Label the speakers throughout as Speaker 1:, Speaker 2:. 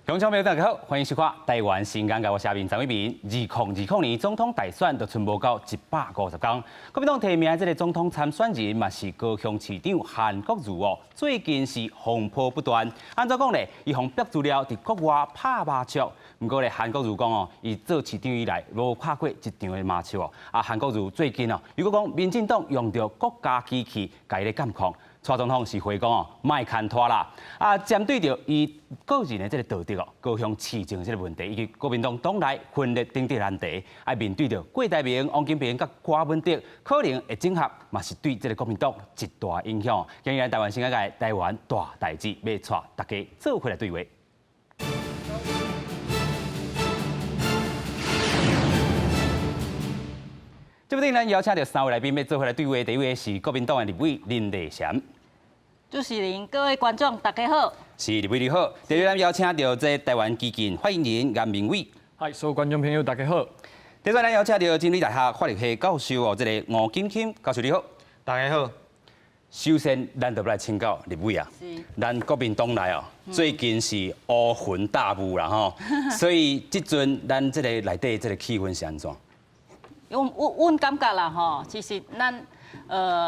Speaker 1: 鄉親朋友大家好，歡迎收看《台灣新眼界》，我是阿明張偉民。2020年總統大選就賰無夠150天，國民黨提名這个總統參選人嘛是高雄市長韓國瑜哦，最近是風波不斷。按怎講咧？伊予爆資料佇國外拍麻將，毋過咧韓國瑜講哦，伊做市長以來無拍過一場的麻將哦。啊，韓國瑜最近哦，又閣講民進黨用著國家機器共伊咧監控。蔡總統是回講哦，莫牽拖啦！啊，針對著伊個人的這个道德哦，高雄市政這个問題，以及國民黨黨內分裂等等難題，愛面對著郭台銘、王金平佮柯文哲可能會整合，嘛是對這个國民黨一大影響。今日台灣新眼界台灣大代誌，欲帶大家做伙來對話。這部電影咱邀請著三位來賓欲做伙來對話，第一位是國民黨的立委林麗霞。
Speaker 2: 主持人、各位觀眾，大家好。
Speaker 1: 是立委你好。第二位咱邀請著這台灣基進發言人顏明偉。
Speaker 3: 嗨，所有觀眾朋友，大家好。
Speaker 1: 第三咱邀請著真理大學法律系教授哦，這个吳錦钦教授你好。
Speaker 4: 大家好。
Speaker 1: 首先，咱就欲來請教立委啊。咱國民黨內哦，最近是烏雲大霧啦吼，所以這陣咱這个內底這个氣氛是按怎？
Speaker 2: 阮阮感覺啦吼，其實咱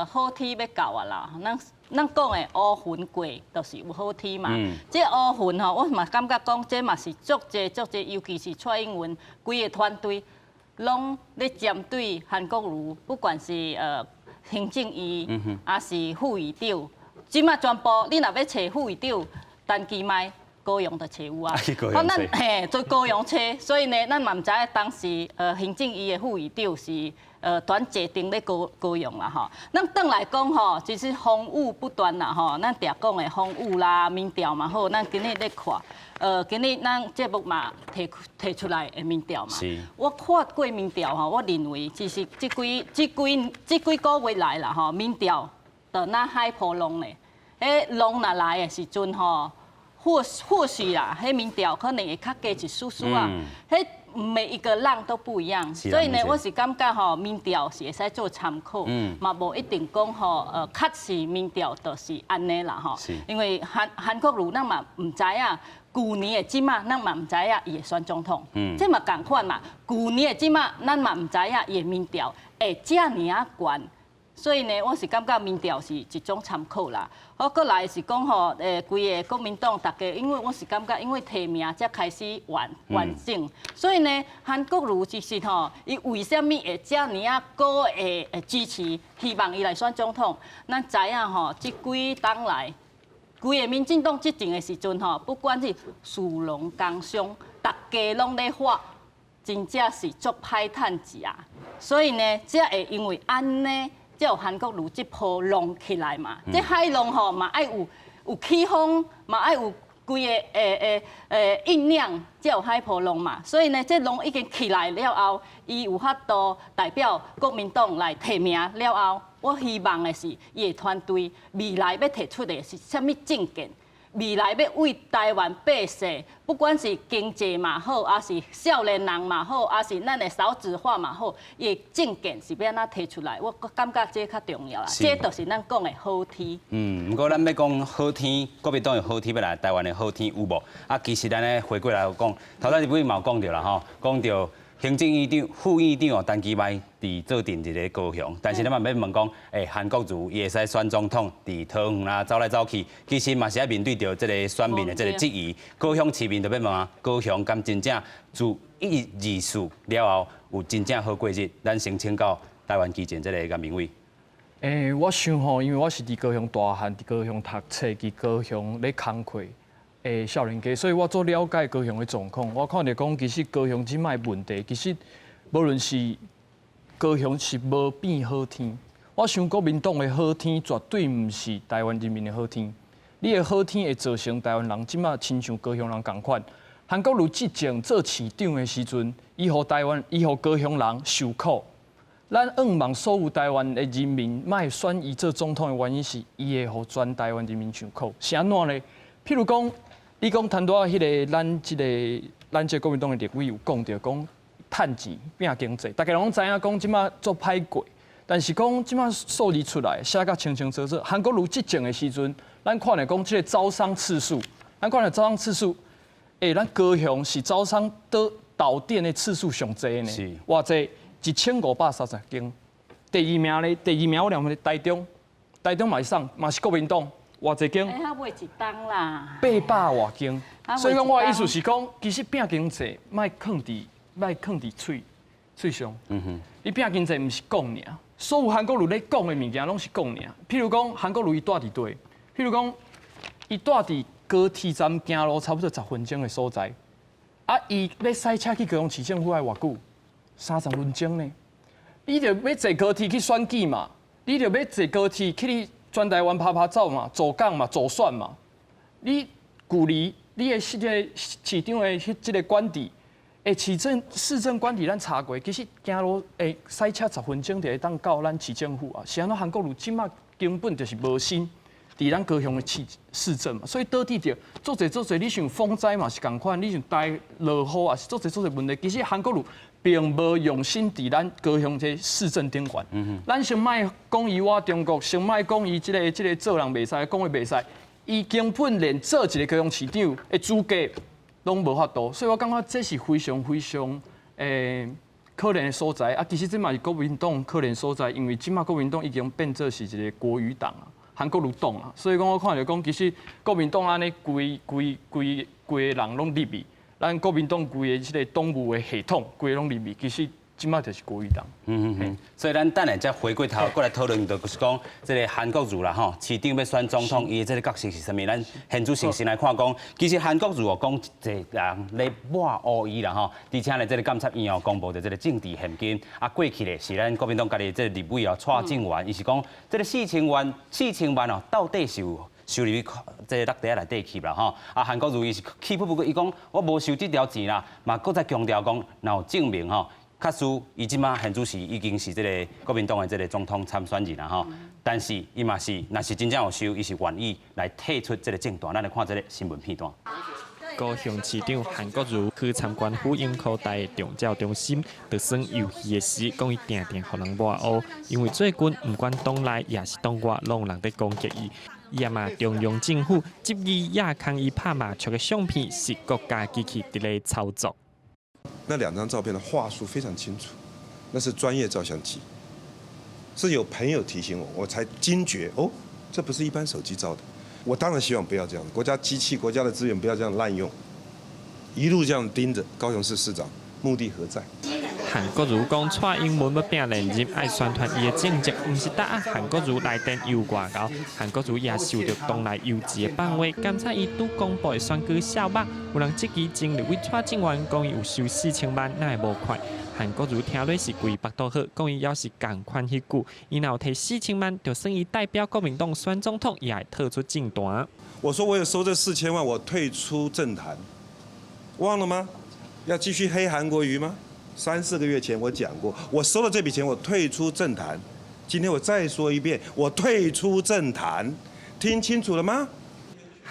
Speaker 2: 好天欲到啊啦，咱咱講的烏雲過，就是有好天嘛。這烏雲吼，我嘛感覺講，這嘛是足濟足濟，尤其是蔡英文規个團隊，攏咧針對韓國瑜，不管是行政院，抑是副議長，這馬全部你若欲揣副議長，陳其邁。高雄就揣有啊，好，咱嘿做高雄揣，所以呢，咱嘛毋知影當時行政院的副議長是蹛坐定咧高高雄啦吼。咱轉來講吼，其實風雨不斷啦吼，咱定講的風雨啦、民調嘛好，咱今日咧看，今日咱節目嘛提提出來的民調嘛。我看過民調吼，我認為其實這幾這幾這幾個月來啦吼，民調就若海波浪咧，彼浪若來的時陣吼。或或許啦，彼民調可能會較低一絲絲啊。彼每一個浪都不一樣，所以呢，我是感覺吼，民調是會使做參考，嘛無一定講吼，確實民調就是按呢啦吼。因為韓韓國瑜咱嘛毋知影，舊年的這馬咱嘛毋知影伊會選總統，這嘛仝款嘛。舊年的這馬咱嘛毋知影伊的民調會遮爾仔懸。所以呢，我是感覺民調是一種參考啦。好，閣來是講吼，規个國民黨大家，因為我是感覺，因為提名才開始完完整，所以呢，韓國瑜其實吼，伊為啥物會遮爾仔高的支持，希望伊來選總統？咱知影吼，這幾冬來，規个民進黨執政的時陣吼，不管是士農工商，大家攏咧喊，真正是足歹趁食。所以呢，才會因為按呢。才有韓國瑜這波浪起來嘛？這海浪吼嘛愛有有起風，嘛愛有規个醞釀，才有海波浪嘛。所以呢，這浪已經起來了後，伊有法度代表國民黨來提名了後，我希望的是伊的團隊未來欲提出的是啥物政見？未來欲為台灣百姓，不管是經濟嘛好，抑是少年人嘛好，抑是咱的少子化嘛好，伊的政見是欲按怎提出來？我感覺這較重要啦。這就是咱講的好天。
Speaker 1: 嗯，毋過咱欲講好天，國民黨的好天欲來，台灣的好天有無？啊，其實咱咧回過來講，頭先立委嘛有講著啦吼，講著行政院長、副院長哦，陳其邁佇坐鎮佇咧高雄，但是咱嘛欲問講，韓國瑜伊會使選總統，佇桃園啦走來走去，其實嘛是愛面對著這个選民的這个質疑。高雄市民就欲問啊，高雄敢真正自一二四了後有真正好過日？咱先請教台灣基進這个顏明偉。
Speaker 3: 我想吼，因為我是佇高雄大漢，佇高雄讀冊，佇高雄咧工課。少年家，所以我足了解高雄的狀況。我看著講，其實高雄這擺問題，其實無論是高雄是無變好天。我想國民黨的好天絕對毋是台灣人民的好天。你的好天會造成台灣人這擺親像高雄人仝款。韓國瑜執政做市長的時陣，伊予台灣，伊予高雄人受苦。咱向望所有台灣的人民莫選伊做總統的原因是，伊會予全台灣人民受苦。是按怎呢？譬如講，你講談到彼个咱這个咱這個國民黨的立委有講著講趁錢拼經濟，大家攏知影講這馬足歹過，但是講這馬數字出來寫甲清清楚楚。韓國瑜執政的時陣，咱看著講這个招商次數，咱看著招商次數，欸，咱高雄是走殳倒導電的次數上濟呢，偌濟1530間。第二名咧，第二名我兩個台中，台中嘛是送，嘛是國民黨，偌濟間？
Speaker 2: 欸，還袂一冬啦。
Speaker 3: 800外間。所以講，我的意思是講，其實拼經濟，莫囥佇，莫囥佇喙喙上。你拼經濟毋是講爾，所有韓國瑜咧講的物件攏是講爾。譬如講，韓國瑜伊蹛佇佗，譬如講，伊蹛佇高鐵站行路差不多10分鐘的所在，啊，伊欲駛車去高雄市政府愛偌久？30分鐘呢。你著欲坐高鐵去選舉嘛？你著欲坐高鐵去你全台灣趴趴走嘛？組黨嘛？助選嘛？你距離你的這个市長的彼這个官邸，欸，市政官邸咱查過，其實行路欸駛車十分鐘就會當到咱市政府啊。是按怎韓國瑜這馬根本就是無心佇咱高雄的市政嘛，所以導致著足濟足濟，你像風災嘛是仝款，你像台落雨也是足濟足濟問題。其實韓國瑜並無用心佇咱高雄這市政頂懸。咱先莫講伊倚中國，先莫講伊這个做人袂使，講話袂使，伊根本連做一個高雄市長的資格攏無法度，所以我感覺這是非常非常可憐的所在。啊，其實這嘛是國民黨可憐所在，因為這馬國民黨已經變做是一個國瑜黨啊。韓國瑜黨啊，所以講我看著講，其實國民黨按呢規規規規个人攏入去，咱國民黨規个這個黨務的系統，規个攏入去，其實這馬就是國瑜黨。
Speaker 1: 所以咱等下再回過頭過來討論，就是講這个韓國瑜啦吼，市長欲選總統，伊的這个角色是啥物？咱現主先先來看講，其實韓國瑜哦講一濟人咧抹烏伊啦吼，而且呢，這个監察院哦公布的這个政治獻金，啊過去咧是咱國民黨家己這个立委哦蔡正元，伊是講這个四千萬四千萬哦，到底是有收入去這个落袋仔內底去啦吼，啊韓國瑜伊是氣噗噗，伊講我無收這條錢啦，嘛閣再強調講，若有證明吼。確實，伊這馬現主時已經是這个國民黨的這个總統參選人啦吼。但是伊嘛是，若是真正有收，伊是願意來退出這个政壇。咱來看這个新聞片段。
Speaker 4: 高雄市長韓國瑜去參觀虎鷹科大的長照中心，就耍遊戲的時，講伊定定予人抹烏，因為最近毋管黨內抑是黨外，攏有人佇攻擊伊。伊也嘛中央政府質疑亞康伊拍麻將的相片是國家機器佇咧操作。
Speaker 5: 那兩張照片的話術非常清楚，那是專業照相機，是有朋友提醒我，我才驚覺哦，這不是一般手機照的。我當然希望不要這樣，國家機器、國家的資源不要這樣濫用，一路這樣盯着高雄市市長，目的何在？
Speaker 4: 韓國瑜講蔡英文欲拼連任，愛宣傳伊的政績，毋是打壓韓國瑜來電有外厚。韓國瑜也受著黨內游擊的放話，監察伊拄公布的選舉數目，有人質疑前立委蔡正元講伊有收四千萬，哪會無看？韓國瑜聽落是規腹肚好，講伊猶是仝款彼句，伊若有提四千萬，就算伊代表國民黨選總統，也會退出政壇。
Speaker 5: 我說我有收這四千萬，我退出政壇，忘了嗎？要繼續黑韓國瑜嗎？三四個月前我講過，我收了這筆錢，我退出政壇。今天我再說一遍，我退出政壇，聽清楚了嗎？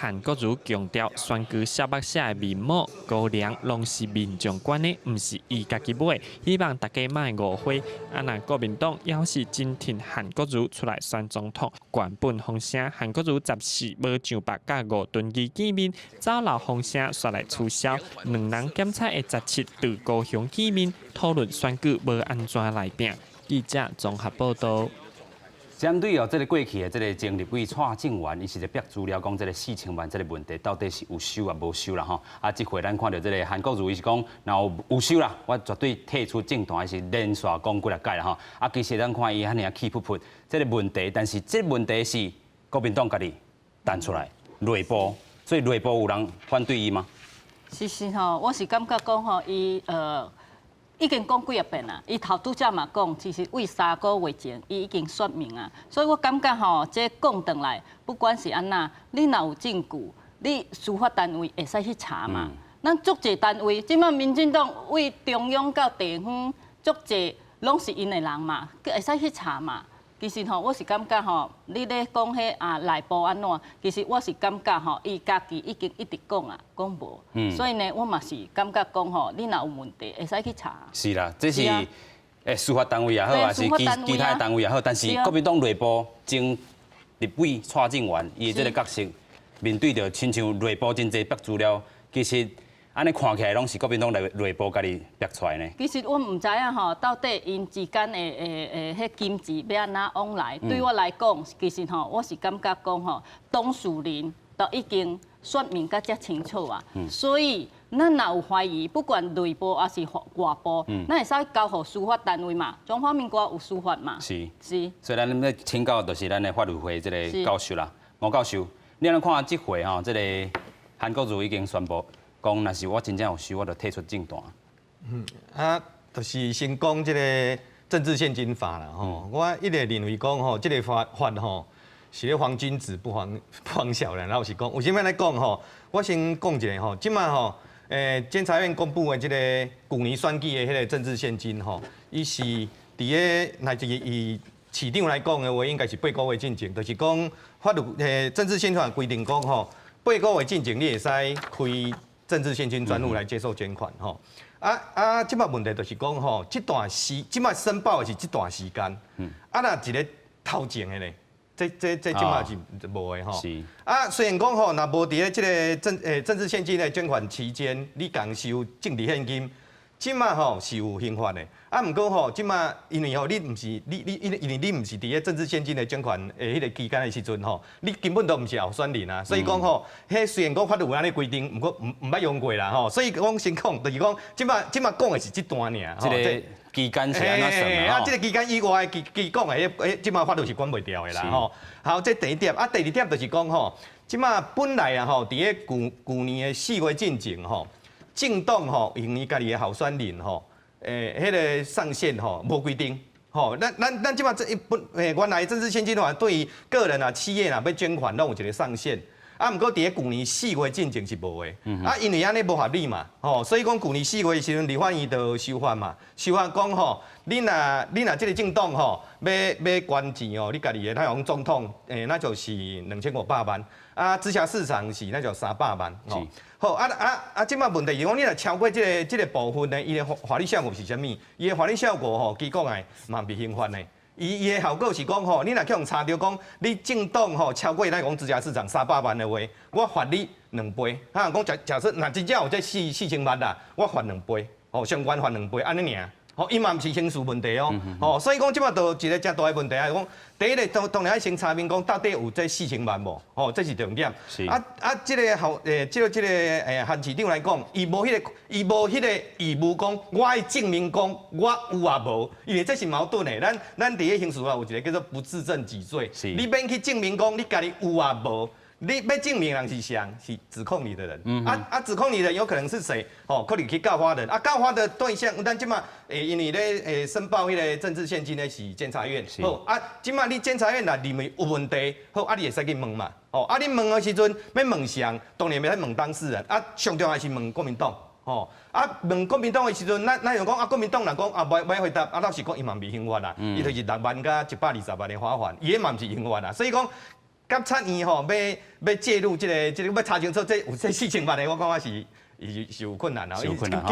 Speaker 4: 韓國瑜強調，選舉數目寫的面膜、高粱，攏是民眾捐的，毋是伊家己買。希望大家莫誤會。啊，若國民黨猶是真挺韓國瑜出來選總統，原本風聲韓國瑜14無上北佮吳敦義見面，走漏風聲煞來取消。兩人檢測會17佇高雄見面，討論選舉欲按怎來拼。記者綜合報道。
Speaker 1: 針對哦，這个過去的這个前立委蔡正元，伊是咧逼資料講這个四千萬這个問題到底是有收抑無收啦吼。啊，這回咱看著這个韓國瑜，伊是講，若有有收啦，我絕對退出政壇，是連續講幾若擺啦吼。啊，其實咱看伊按呢氣噗噗，這个問題，但是這个問題是國民黨家己彈出來內部，所以內部有人反對伊嗎？
Speaker 2: 其實吼，我是感覺講吼，伊已經講幾仔遍啦，伊頭拄才嘛講，其實為3個月前，伊已經說明啊，所以我感覺吼，這講轉來，不管是按怎，你若有證據，你司法單位會使去查嘛。咱足濟單位，這馬民進黨為中央到地方，足濟攏是𪜶的人嘛，會使去查嘛。其實吼，我是感覺吼，你咧講彼啊內部按怎，其實我是感覺吼，伊家己已經一直講啊，講無，所以呢，我嘛是感覺講吼，你若有問題，會使去查。
Speaker 1: 是啦，這是司法單位也好，還是其他單位也好，但是國民黨內部前立委蔡正元伊的這个角色，面對著親像內部真濟白資料，其實按呢看起來攏是國民黨內部家己逼出來呢。
Speaker 2: 其實我毋知影吼，到底𪜶之間的彼金錢欲按怎往來？對我來講，其實吼，我是感覺講吼，當事人都已經說明甲遮清楚啊，所以咱若有懷疑，不管內部抑是外部，咱會使交予司法單位嘛。中華民國有司法嘛？
Speaker 1: 是。
Speaker 2: 是。
Speaker 1: 所以咱欲請教就是咱的法律會這个教授啦，吳教授，你按呢看這回吼，這个韓國瑜已經宣布講，若是我真正有收，我就退出政壇。
Speaker 6: 啊，就是先講這个政治獻金法啦吼，我一直認為講吼，這个法吼是咧防君子不防小人，老實講，為啥物按呢講吼？我先講一下吼，這馬吼，監察院公布的這个舊年選舉的彼个政治獻金吼，伊是佇咧，若是以市長來講的話，應該是八個月進前，就是講法律政治獻金法規定講吼，八個月進前你會使開政治獻金專戶來接受捐款吼。啊啊，這馬問題就是講吼，這段時這馬申報的是這段時間，啊若一个頭前的咧？這這馬是無的吼。啊，雖然講吼，若無佇咧這个政治獻金的捐款期間，你共收政治獻金，這馬吼是有刑罰的。啊，毋過吼，這馬因為吼你毋是你你因因為你毋是佇咧政治獻金的捐款的彼个期間的時陣吼，你根本都毋是候選人啊。所以講吼，彼雖然講法律有按呢規定，毋過毋捌用過啦吼。所以講先講，就是講這馬這馬講的是這段爾。
Speaker 1: 這个期間是按怎算
Speaker 6: 啊？這个期間以外的期講的，彼這馬法律是管袂牢的啦吼。好，這第一點啊，第二點就是講吼，這馬本來啊吼，佇咧舊舊年的4月進前吼，政黨吼用伊家己的候選人吼，彼个上限吼無規定，吼，咱這馬這一本原來政治獻金法對於個人啊、企業啊欲捐款攏有一个上限，啊，毋過佇咧舊年四月進前是無的，啊，因為按呢無合理嘛，吼，所以講舊年四月的時陣，立法院就修法嘛，修法講吼，你若這个政黨吼，欲捐錢哦，你家己的，那講總統，那就是2500萬，啊，直轄市長是那就300萬，吼。好，啊啊啊！這馬問題是講，你若超過這个部分呢，伊的法律效果是啥物？伊的法律效果吼，其實講來嘛毋是刑法的。伊的效果是講吼，你若去予查著講，你政黨吼超過咱講直轄市長三百萬的話，我罰你兩倍。哈，講假設若真正有這4000萬啦，我罰兩倍，吼，相關罰兩倍，按呢爾。吼，伊嘛毋是刑事問題哦，吼，所以講這馬就一个誠大的問題啊，講第一个當然愛先查明講到底有這四千萬無，吼，這是重點。啊啊，這个候這个韓市長來講，伊無彼个義務講，我愛證明講我有抑無，因為這是矛盾的。咱佇咧刑事法有一个叫做不自證己罪，你免去證明講你家己有抑無。你欲證明人是誰？是指控你的人。啊啊，指控你的人有可能是誰？哦，可能去告發人。啊，告發的對象，咱這馬因為咧申報彼个政治獻金的是監察院。好，啊，這馬你監察院若認為有問題，好，啊，你會使去問嘛。哦，啊，你問的時陣欲問誰？當然袂使問當事人。啊，上重要是問國民黨。吼，啊，問國民黨的時陣，咱就講啊，國民黨若講啊，袂回答，啊，老實講，伊嘛袂刑罰啦，伊就是6萬佮120萬的罰鍰，伊彼嘛毋是刑罰啦。所以講，監察院吼，欲介入這个，欲查清楚這有這四千萬的，我感覺是有困難啦，基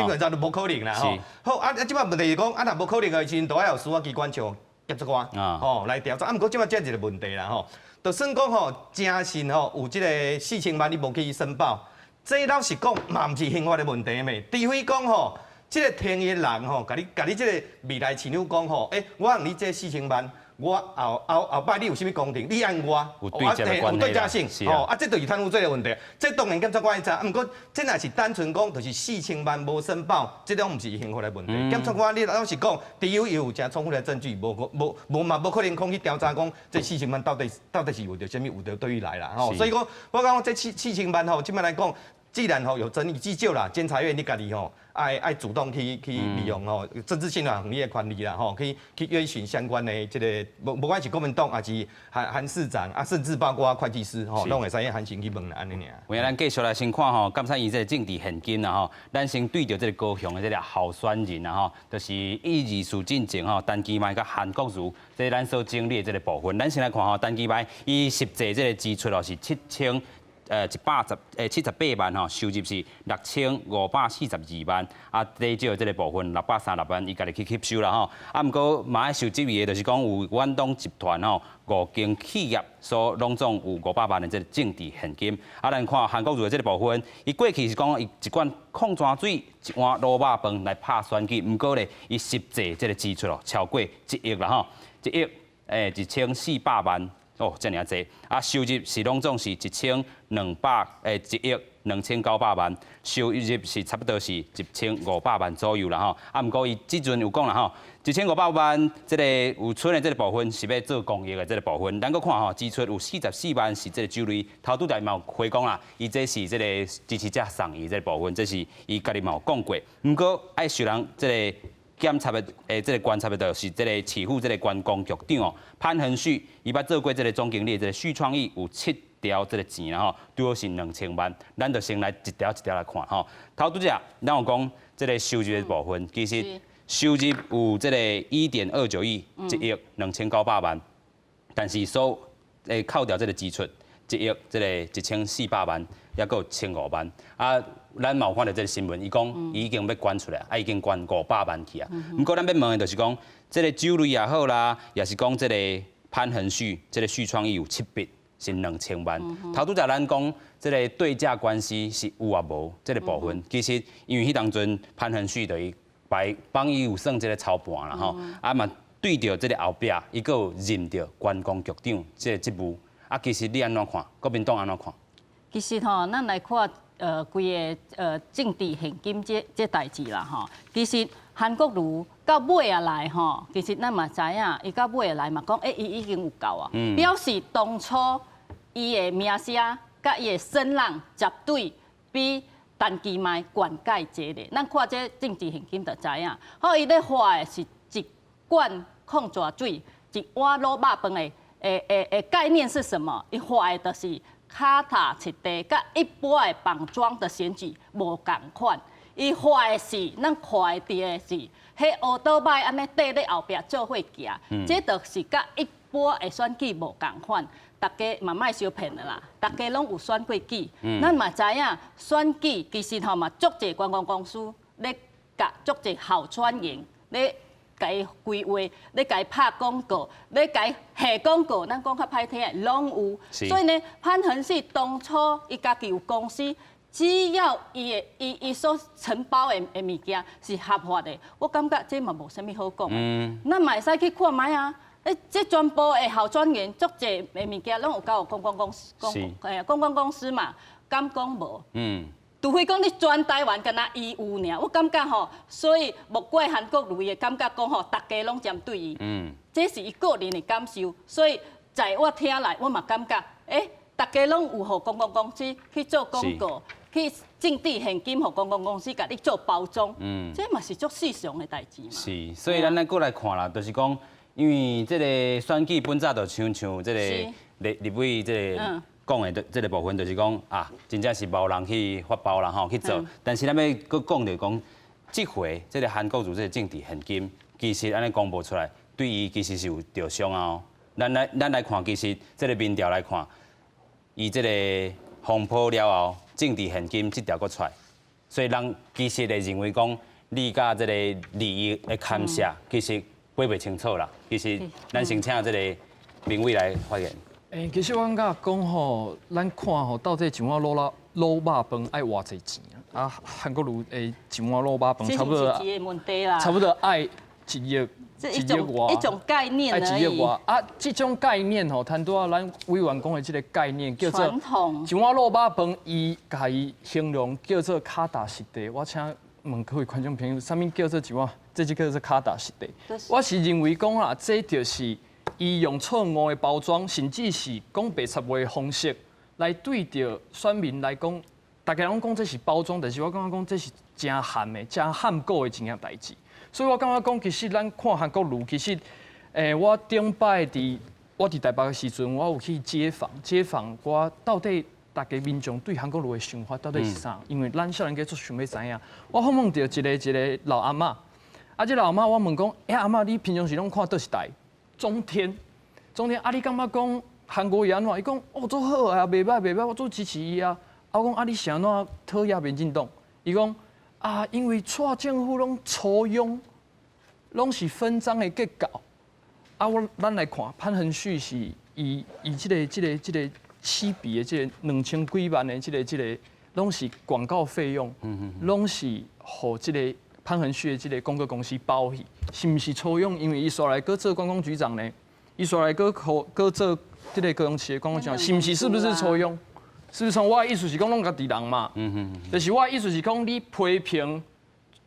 Speaker 6: 本上都無可能啦吼。好，啊啊，這馬問題是講，啊，若無可能的時陣，都愛予司法機關像檢察官吼來調查。啊，毋過這馬這一个問題啦吼，就算講吼，誠實吼有這个四千萬，你無去申報，這老實講嘛毋是刑法的問題咩？除非講吼，這个提議的人吼，共你這个未來市長講吼，欸，我予你這四千萬。我後後擺你有啥物工程，你按我，
Speaker 1: 有對接的
Speaker 6: 有對接性，吼，啊，這就是貪污罪的問題。這當然檢察官會查，毋過這若是單純講，就是四千萬無申報，這種毋是刑法的問題。檢察官你老實講，除非有誠充分的證據，無無嘛無可能講去調查講這四千萬到底是為著啥物，為著佗位來啦，吼。所以講，我感覺這四千萬吼，這擺來講，既然吼有爭議，至少啦，監察院你家己吼，愛主動去利用吼政治獻金你的權利啦吼，去約詢相關的這个，無管是國民黨，抑是韓市長啊，甚至包括會計師吼，攏會使函詢去問啦，按呢爾。
Speaker 1: 有影咱繼續來先看吼，監察院這个政治獻金啦吼，咱先對著這个高雄的這个候選人啦吼，就是議二事進前吼，陳其邁佮韓國瑜，這咱所整理的這个部分，咱先來看吼，陳其邁伊實際這个支出哦是七千。178萬吼，收入是6542萬，啊，底少這个部分636萬，伊家己去吸收啦吼。啊，毋過嘛愛受質疑的，就是講有遠東集團吼五間企業所攏總有500萬的這个政治獻金。啊，咱看韓國瑜的這个部分，伊過去是講伊一罐礦泉水、一碗滷肉飯來拍選舉，毋過咧，伊實際這个支出哦超過1億啦吼，1億1400萬。哦，遮爾濟啊！收入是攏總是1億2900萬，收入是差不多是1500萬左右啦吼。啊，毋過伊這陣有講啦吼，一千五百萬這个有剩的這个部分是欲做公益的這个部分。咱閣看吼，支出有44萬是這个酒類，頭拄才嘛有回講啦，伊這是這個支持者送伊這个部分，這是伊家己嘛有講過。毋過愛受人這个檢查的，這个觀察的，就是這個市府這个觀光局長哦，潘恆旭，伊捌做過這个總經理，這个許創意有七條這个錢啦吼，拄好是2000萬，咱就先來一條一條來看吼。頭拄才，咱有講這个收入的部分，其實收入有這个1.29億，1億2900萬，但是所扣掉這个支出，一億這个1400萬，抑閣有千五萬啊。咱嘛有看著這个新聞，伊講伊已經欲捐出來，啊已經捐500萬去啊。毋過咱欲問的就是講，這个酒類也好啦，也是講這个潘恆旭，這个許創意有七筆是2000萬。頭拄才咱講這个對價關係是有抑無這个部分，其實因為彼當陣潘恆旭就伊擺幫伊有算這个操盤啦吼，啊嘛對著這个後壁，伊閣有任著觀光局長這个職務，啊其實你按怎看？國民黨按怎看？
Speaker 2: 其實吼，咱來看。規个政治獻金這代誌啦吼，其實韓國瑜到尾仔來吼，其實咱嘛知影，伊到尾仔來嘛講，欸，伊已經有夠啊，表示當初伊的名聲佮伊的聲浪絕對比陳其邁懸蓋濟咧。咱看這政治獻金就知影，好，伊咧花的是一罐礦泉水、一碗滷肉飯的概念是什麼？伊花的就是跤踏實地，佮一般的綁樁的選舉無仝款。伊花的是咱看會著的是，彼烏多擺按呢綴咧後壁做伙行，這就是佮一般的選舉無仝款。大家嘛莫相騙啦，大家攏有選過舉，咱嘛知影選舉其實吼嘛足濟觀光公司咧共足濟候選人咧共伊規劃，咧共伊拍廣告，咧共伊下廣告，咱講較歹聽的攏有。所以呢，潘恆旭當初伊家己有公司，只要伊的伊伊所承包的物件是合法的，我感覺這嘛無啥物好講。咱嘛會使去看覓啊。欸，這全部的候選人足濟的物件攏有交予公關公司，公關公司嘛，敢講無？除非講你全台灣敢若伊有爾，我感覺吼，所以莫怪韓國瑜的感覺講吼，大家攏針對伊。這是伊個人的感受，所以在我聽來，我嘛感覺，欸，大家攏有予公關公司去做廣告，去政治獻金，予公關公司共你做包裝。這嘛是足正常的代誌嘛。
Speaker 1: 是，所以咱來過來看啦，就是講，因為這個選舉本早就親像這個立委這个講的這個部分，就是講啊，真正是無人去發包啦吼去做。但是咱欲閣講著講，這回這个韓國瑜這个政治獻金，其實按呢公布出來，對伊其實是有著傷啊。咱來看，其實這个民調來看，伊這个風波了後，政治獻金這條閣出來，所以人其實會認為講，你佮這个利益的牽涉，其實掰袂清楚啦。其實，咱先請這个明偉來發言。
Speaker 3: 欸，其實我感覺講吼，咱看吼，到底一碗滷肉飯愛偌濟錢啊？啊，韓國瑜的一碗滷肉飯差不多，差不多愛一億，
Speaker 2: 一億外，一種概念
Speaker 3: 愛一億外啊！這種概念吼，拄拄仔咱委員講的這個概念叫做
Speaker 2: 傳統
Speaker 3: 一碗滷肉飯，伊共伊形容叫做跤踏實地。我請問各位觀眾朋友，啥物叫做一碗？這就叫做跤踏實地。我是認為講啦，這就是伊用錯誤的包裝，甚至是講白賊話的方式來對著選民來講，大家攏講這是包裝，但是我感覺講這是誠陷的、誠陷阱的一件代誌。所以我感覺講，其實咱看韓國瑜，其實，我頂擺我佇台北的時陣，我有去街訪，街訪我到底大家民眾對韓國瑜的想法到底是啥？因為咱少年家足想欲知影。我訪問著一個老阿嬤，啊，這老阿嬤我問講，欸，阿嬤，你平常時攏看佗一台？中天，中天，啊，你感覺講韓國瑜按怎？伊講哦，足好啊，袂䆀袂䆀，我足支持伊啊。啊，我講啊，你是按怎討厭民進黨？伊講啊，因為蔡政府攏抽佣，攏是分贓的結構。啊，我咱來看潘恆旭是伊伊這个這个這个起筆的這个兩千幾萬的這个這个，攏是廣告費用，攏是予這个潘恆旭的這个廣告公司包去，是毋是抽佣？因為伊煞來閣做觀光局長呢，伊煞來閣閣做這个高雄市的觀光局長，是毋是？是不是抽佣？是不是從我的意思是講攏家己人嘛？就是我的意思是講你批評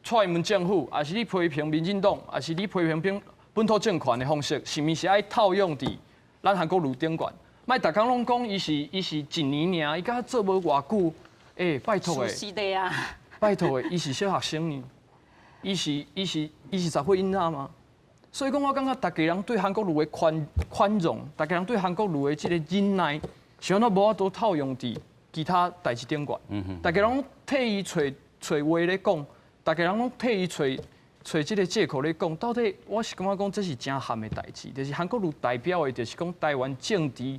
Speaker 3: 蔡英文政府，抑是你批評民進黨，抑是你批評本土政權的方式，是毋是愛套用佇咱韓國瑜頂懸？莫逐工攏講伊是伊是一年爾，伊敢做無偌久？欸，拜託的，
Speaker 2: 是的啊，
Speaker 3: 拜託的，伊是小學生呢，伊是伊是伊是十歲囡仔嗎？所以講，我感覺逐家人對韓國瑜的寬寬容，逐家人對韓國瑜的這個忍耐，是按怎無法度套用佇其他代誌頂懸。逐家攏替伊揣揣話咧講，逐家人攏替伊揣揣這个借口咧講，到底我是感覺講這是誠譀的代誌，就是韓國瑜代表的，就是講台灣政治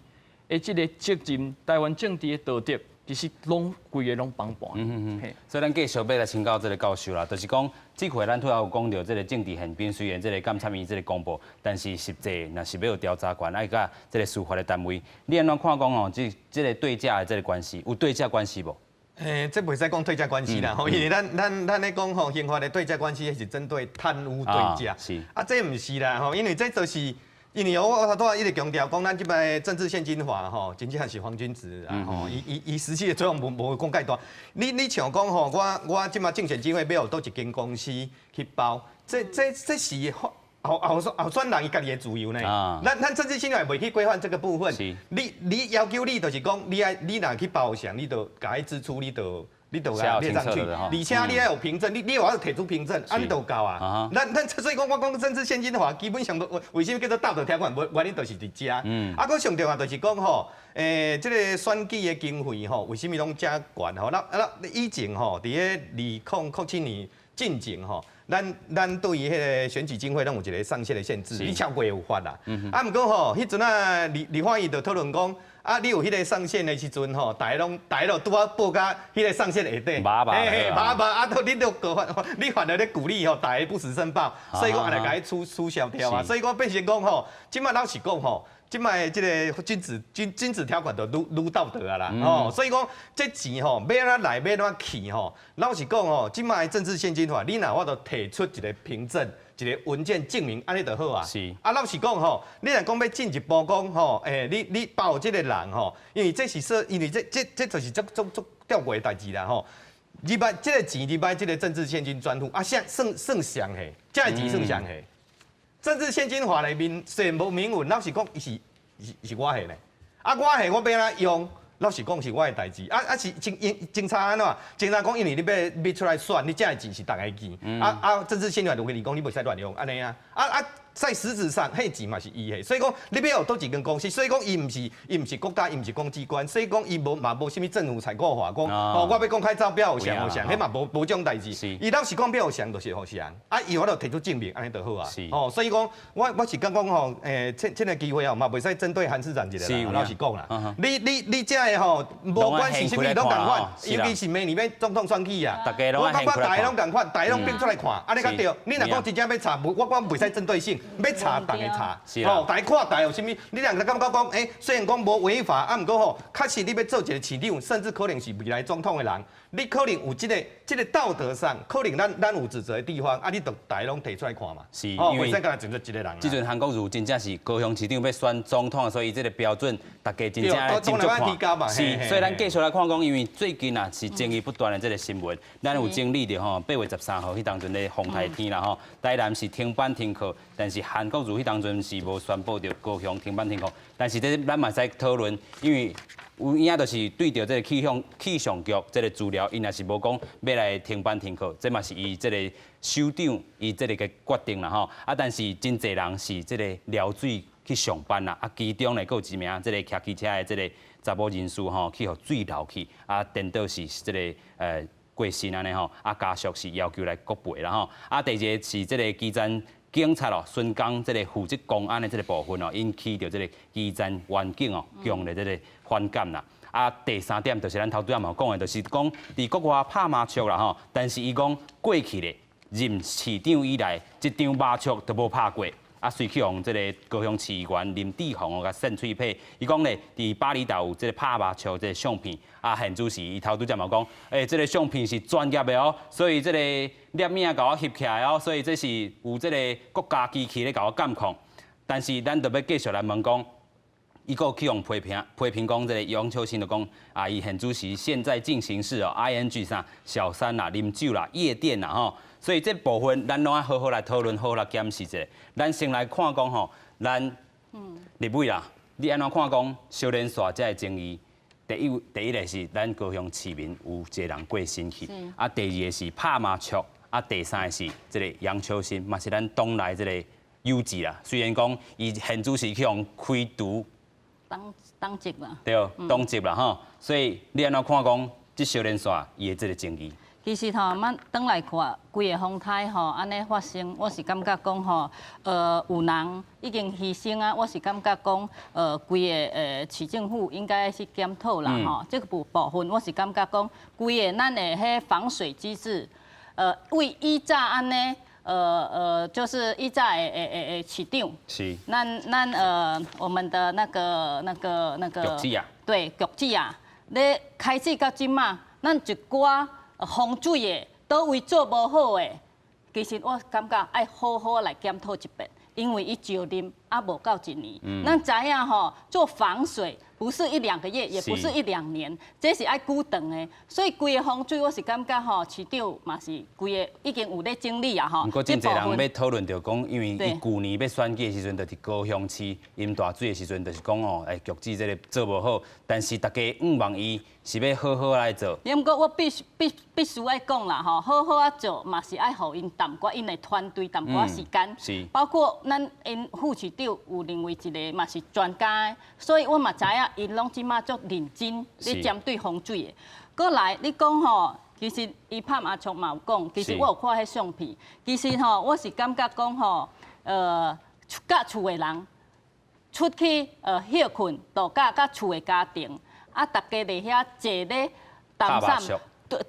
Speaker 3: 的這个責任，台灣政治的道德，其實攏規个攏崩盤。
Speaker 1: 所以咱繼續欲來請教這个教授啦，就是講，這回咱拄仔有講著這个政治獻金，雖然這个監察院這个公布，但是實際若是欲有調查權，愛佮這个司法的單位，你按怎看講吼？這這个對價的這个關係，有對價關係無？
Speaker 6: 欸，這袂使講對價關係啦，吼，因為咱咱咱咧講吼，刑法的對價關係是針對貪污對價，啊，這毋是啦，吼，因為這就是因為我我頭拄仔一直強調講，咱這擺政治獻金法吼，真正是黃金子啊，吼，伊伊伊實際的作用無無講蓋大。你你像講吼，我我這擺競選經費欲予佗一間公司去包，這這這是候候選候選人伊家己的自由呢。咱咱政治獻金袂去規範這個部分。你你要求你就是講，你愛你若去包誰，你就共伊支出，你就你就共列上去。而且你愛有憑證，你你有法提出憑證，啊，你就夠啊。咱咱所以講，我講政治獻金法基本上都為啥物叫做道德條款？無原因就是佇遮。啊，閣上重要就是講吼，欸，這个選舉的經費吼，為啥物攏遮懸吼？咱啊，以前吼，佇咧2007年進前吼，咱咱對於彼个選舉經費攏有一个上限的限制，你超過有罰啦。啊，毋過吼，彼陣啊，立立法院就討論講，啊，你有彼个上限的時陣吼，大家攏大家都拄仔報甲彼个上限下底，
Speaker 1: 嘿
Speaker 6: 嘿，捌捌啊，都你都過犯，你反而咧鼓勵吼，大家不實申報，所以講也來共伊取取消掉啊。所以講變成講吼，這擺老實講吼。這擺這个君子君君子條款就愈愈道德啊啦，吼，所以講這錢吼，欲按怎來，欲按怎去吼，老實講吼，這擺政治獻金法，你若法度提出一个憑證，一个文件證明，按呢就好啊。啊，老實講吼，你若講欲進一步講吼，欸，你你包這个人吼，因為這是說，因為這這這就是足足足吊詭的代誌啦吼。入來這个錢入來這个政治獻金專戶，啊，算算算誰的？這个錢算誰的？政治獻金法內面雖然無明文，老實講，伊是是是我的呢。啊，我的我欲按怎用，老實講是我的代誌。啊啊是警警察按怎？警察講，因為你欲欲出來選，你這个錢是大家的錢。啊啊，政治獻金法就規定講，你袂使亂用，按呢啊。啊啊，在實質上，彼錢嘛是伊的，所以講你欲予佗一間公司，所以講伊毋是伊毋是國家，伊毋是公機關，所以講伊無嘛無啥物政府採購法，講哦，我欲公開招標予誰予誰，彼嘛無無這種代誌。伊老實講，欲予誰就是予誰，啊，伊有法度提出證明，按呢就好啊。哦，所以講，我我是感覺吼，欸，趁趁个機會哦，嘛袂使針對韓市長一個啦，老實講啦。你你你這个吼，無管是啥物攏仝款，尤其是明年欲總統選舉啊，我感覺大家攏仝款，大家攏變出來看，按呢較對。你若講真正欲查，無我講袂使針對性，欲查逐个查，吼，大家看大家有啥物？你若感覺講，欸，雖然講無違法，啊，毋過吼，確實你欲做一個市長，甚至可能是未來總統的人，你可能有這个這个道德上，可能咱咱有指責的地方，啊，你就大家攏提出來看嘛。
Speaker 1: 是，
Speaker 6: 因為袂使干焦針對一个人。
Speaker 1: 這陣韓國瑜真正是高雄市長欲選總統，所以這个標準，大家真正真足看。是，所以咱繼續來看講，因為最近啊是爭議不斷的這个新聞，咱有整理著吼，8月13號彼當陣咧風台天啦吼，台南是停班停課，但是韓國瑜彼當陣是無宣布著高雄停班停課，但是這咱嘛使討論，因為有影就是對著這个氣象氣象局這个資料，𪜶也是無講欲來停班停課，這嘛是伊這个首長伊這个个決定啦吼。啊，但是真濟人是這个撩水去上班啦，啊，其中呢，閣有一名這个騎機車的這个查某人士吼，去予水流去，啊，顛倒是這个過身按呢吼，啊，家屬是要求來國賠啦吼。啊，第二个是這个基層。警察哦，巡工這個負責公安的這個部分哦，引起著這個基層員警哦，強烈這個反感啦。啊，第三點就是咱頭拄仔嘛有講的，就是講佇國外拍麻將啦吼，但是伊講過去咧任市長以來，一張麻將都無拍過。啊，隨去予這個高雄市議員林志鴻哦，共扇喙皮。伊講咧，佇巴厘島有這個拍麻將這個相片，啊，現主時伊頭拄才嘛講，欸，這個相片是專業的哦，所以這個攝影共我翕起來哦，所以這是有這個國家機器咧共我監控。但是咱就欲繼續來問講，伊閣去予批評，批評講這個楊秋興就講啊，伊現主時現在進行式哦，ING 啥小三啦、啉酒啦、夜店啦吼。所以這部分咱攏愛好好來討論，好好來檢視一下。咱先來看講吼，咱立委啦，你按怎看講燒連線這个爭議？第一個是咱高雄市民有一個人過身去，啊，第二個是拍麻將，啊，第三個是這個楊秋興，嘛是咱黨內這個友志啦。雖然講伊現主時去予開除
Speaker 2: 黨籍啦，
Speaker 1: 對，黨籍啦吼。所以你按怎看講這燒連線伊的這個爭議？
Speaker 2: 其實吼，咱轉來看規个風颱吼，按呢發生，我是感覺講吼，有人已經犧牲啊，我是感覺講，規个市政府應該去檢討啦吼，這個部分我是感覺講，規个咱的彼防水機制，為以早按呢，就是以早的市長，咱我們的那個
Speaker 1: 局子啊，
Speaker 2: 對，局子啊，咧開始到這馬，咱一寡風水的，佗位做無好的，其實我感覺愛好好來檢討一遍，因為伊就任猶無夠一年，咱知影吼，做防水不是一兩個月，也不是一兩年，這是愛久長的。所以規个風水，我是感覺吼，市長嘛是規个已經有咧整理啊吼。
Speaker 1: 毋過真濟人欲討論著講，因為伊舊年欲選舉的時陣，就佇高雄市淹大水的時陣，就是講吼，欸，局子這个做無好，但是大家向望伊是欲好好來做。
Speaker 2: 毋過我必須愛講啦吼，好好仔做嘛是愛予𪜶淡薄𪜶的團隊淡薄時間，包括咱𪜶副市長有另外一個嘛是專家，所以我嘛知影𪜶攏這馬足認真咧針對風水的。過來你講吼，其實伊拍麻將嘛有講，其實我有看彼相片，其實吼我是感覺講吼，佮厝的人出去歇睏度假，佮厝的家庭，啊，逐家佇遐坐咧談捫，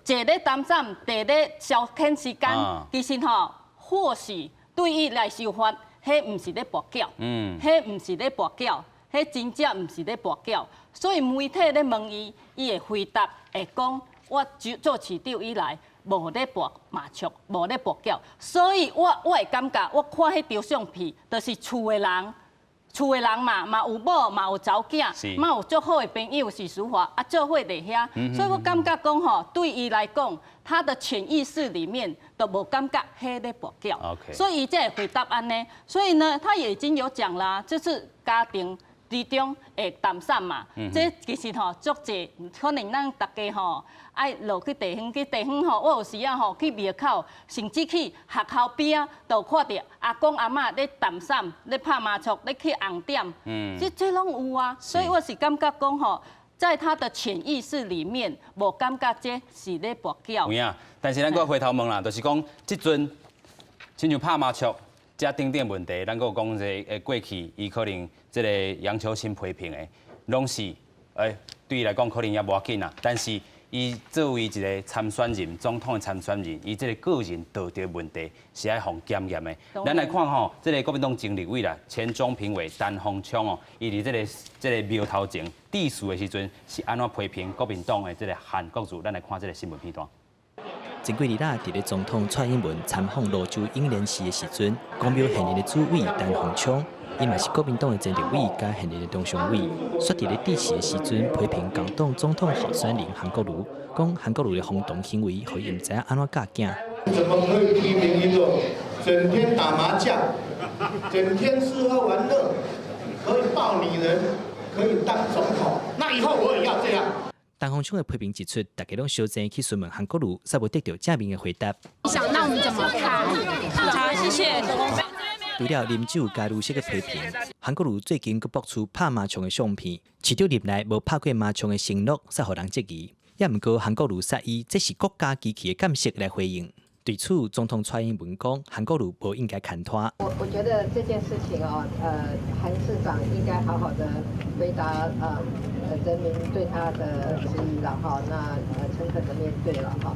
Speaker 2: 坐咧談捫，坐咧消遣時間，其實吼或許對伊來受罰，彼毋是咧跋筊，彼毋是咧跋筊，彼真正毋是咧跋筊。所以媒體咧問伊，伊會回答會講：我做市長以來，無咧跋麻將，無咧跋筊。所以我會感覺，我看彼張相片，就是厝的人，厝的人嘛，嘛有某，嘛有查某囝，嘛有足好的朋友是淑華，啊，做伙佇遐，所以我感覺講吼，對伊來講，他的潛意識裡面都無感覺彼咧跋筊，所以伊才會回答按呢。所以呢，他也已經有講啦，就是家庭之中會談捫嘛，這其實吼足濟，可能咱逐家吼愛落去地方去地方吼，我有時仔吼去廟口，甚至去學校邊仔，都看著阿公阿嬤咧談捫，咧拍麻將，咧去紅點，這攏有啊。所以我是感覺講吼，在他的潛意識裡面，無感覺這是咧跋筊。
Speaker 1: 有影，但是咱閣回頭問啦，就是講這陣親像拍麻將這等等問題，咱閣有講這個過去伊可能這個楊秋興批評的，攏是欸對伊來講可能也無要緊啦。但是伊作為一個參選人，總統的參選人，伊這個個人道德問題是愛予檢驗的。咱來看吼，這個國民黨前立委啦，前中評委陳鴻昌哦，伊佇這個廟頭前致辭的時陣，是按怎批評國民黨的這個韓國瑜？咱來看這個新聞片段。
Speaker 7: 前幾日啦，佇咧總統蔡英文參訪蘆洲湧蓮寺的時陣，公廟現任的主委陳鴻昌，伊嘛是國民黨的前立委佮現任的中常委，煞佇咧致辭的時陣批評共黨總統候選人韓國瑜，講韓國瑜的衝動行為，予伊毋知影按怎教囝。
Speaker 8: 怎麼可以批評一個整天打麻將、整天吃喝玩樂、可以抱女人、可以當總統？那以後我也要這樣。
Speaker 7: 陳鴻昌的批評一出，大家攏相爭去詢問韓國瑜，煞無得著正面的回答。
Speaker 9: 想那我們怎麼看？好，謝謝。
Speaker 7: 除了啉酒佮女色的批評，韓國瑜最近閣爆出拍麻將的相片，市長任內無拍過麻將的承諾，煞予人質疑。也毋過韓國瑜煞以這是國家機器的監視來回應。對此，總統蔡英文講，韓國瑜無應該牽拖。
Speaker 10: 我覺得這件事情哦，韓市長應該好好的回答人民對他的質疑了哈，那誠懇的面對了哈，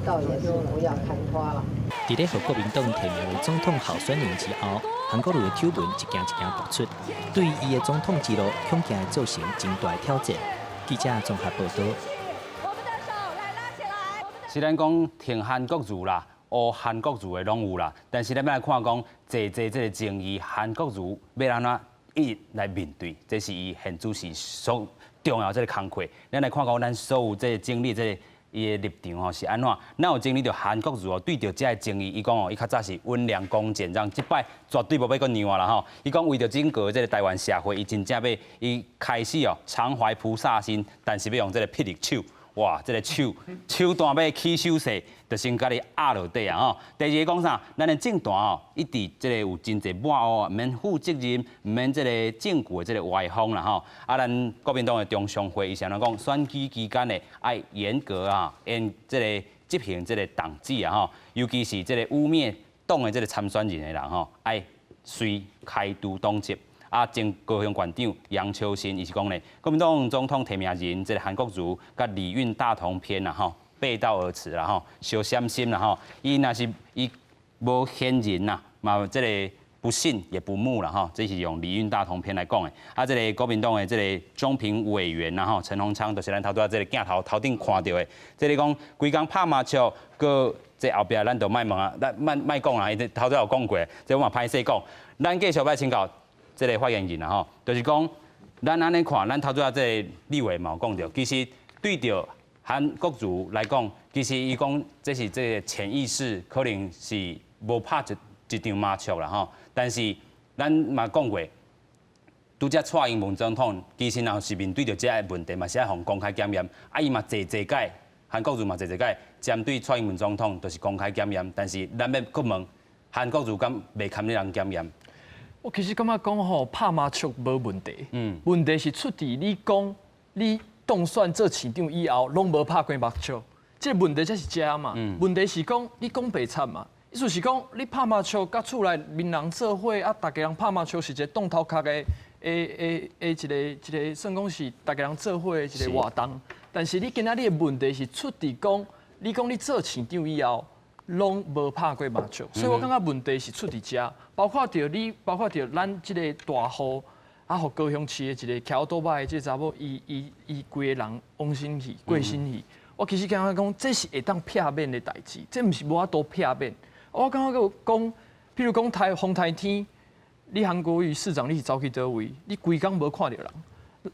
Speaker 10: 倒也是不要牽拖了。
Speaker 7: 佇咧予國民黨提名為總統候選人之後，韓國瑜的醜聞一件一件爆出，對伊的總統之路恐驚會造成真大的挑戰。記者綜合報道。
Speaker 1: 雖然講挺韓國瑜啦，烏韓國瑜的攏有啦，但是咱欲來看講，濟濟這个爭議，韓國瑜欲按怎一一來面對，這是伊現主時所重要這个工課。咱來看講，咱所有這个整理這个伊的立場吼是按怎？咱有整理著韓國瑜哦，對著這个爭議，伊講哦，伊較早是溫良恭儉讓，這擺絕對無欲閣讓啊啦吼。伊講為著整個這个台灣社會，伊真正欲伊開始哦，常懷菩薩心，但是欲用這个霹靂手。哇！這个手手段欲起手勢，就先共你壓落底啊！吼，第二个講啥？咱的政壇哦，一直這个有真濟抹烏，毋免負責任，毋免這个證據的這个歪風啦吼。啊，咱國民黨的中常會伊是按怎講？選舉期間的愛嚴格啊，嚴這个執行這個黨紀啊吼，尤其是這個污衊黨的這个參選人的人吼，愛隨開除黨籍。啊，前高雄縣長楊秋生伊是講咧，國民黨總統提名人這个韓國瑜佮禮運大同篇啦吼，背道而馳啦吼，相閃心啦吼，伊若是伊無賢人啦，嘛這个不信也不慕啦吼，這是用禮運大同篇來講的。啊，這个國民黨的這个中評委員啦吼，陳鴻昌就是咱頭拄仔這个鏡頭頭頂看著的，這个講規工拍麻將，閣這後壁咱就莫問啊，咱莫莫講啦，伊頭拄有講過，這我嘛歹勢講，咱繼續欲請教這个發言人啦吼，就是講，咱按呢看，咱頭拄仔這个立委嘛有講著，其實對著韓國瑜來講，其實伊講這是這个潛意識，可能是無拍一一場麻將啦吼。但是咱嘛講過，拄才蔡英文總統其實若是面對著這个問題，嘛是愛予公開檢驗。啊，伊嘛濟濟擺，韓國瑜嘛濟濟擺針對蔡英文總統，就是公開檢驗。但是咱欲閣問韓國瑜敢袂堪你人檢驗？
Speaker 3: 我其實感覺講吼，拍麻將無問題，問題是出佇你講你當選做市長以後，攏無拍過麻將，這個問題才是這嘛。問題是講你講白賊嘛，意思是講你拍麻將，佮厝內面人做伙啊，逐家人拍麻將是一个當頭殼的，的一個算講是逐家人做伙的一个活動。但是你今仔日的問題是出佇講，你講你做市長以後，攏無拍過麻將，所以我感覺問題是出佇遮，包括著你，包括著咱這个大戶，啊，予高雄市的一個騎歐多擺的這查某，伊規个人往生去，過身去。我其實感覺講，這是會當避免的代誌，這毋是無法度避免。我感覺講，譬如講颱風颱天，你韓國瑜市長你是走去佗位？你規工無看著人。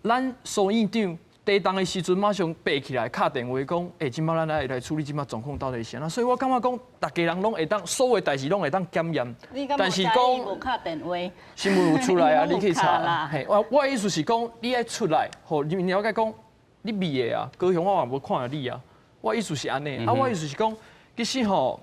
Speaker 3: 咱蘇院長地動的時陣，馬上爬起來敲電話講，欸，這擺咱來處理這擺狀況到底是按怎？所以我感覺講，逐家人攏會當，所有代誌攏會當檢驗。
Speaker 2: 但是講無敲電話，
Speaker 3: 新聞有出來啊，你去查。嘿，我的意思是講，你愛出來，予人民了解講，你未的啊，高雄我嘛無看著你啊。我意思是按呢，啊，我意思是講，其實吼，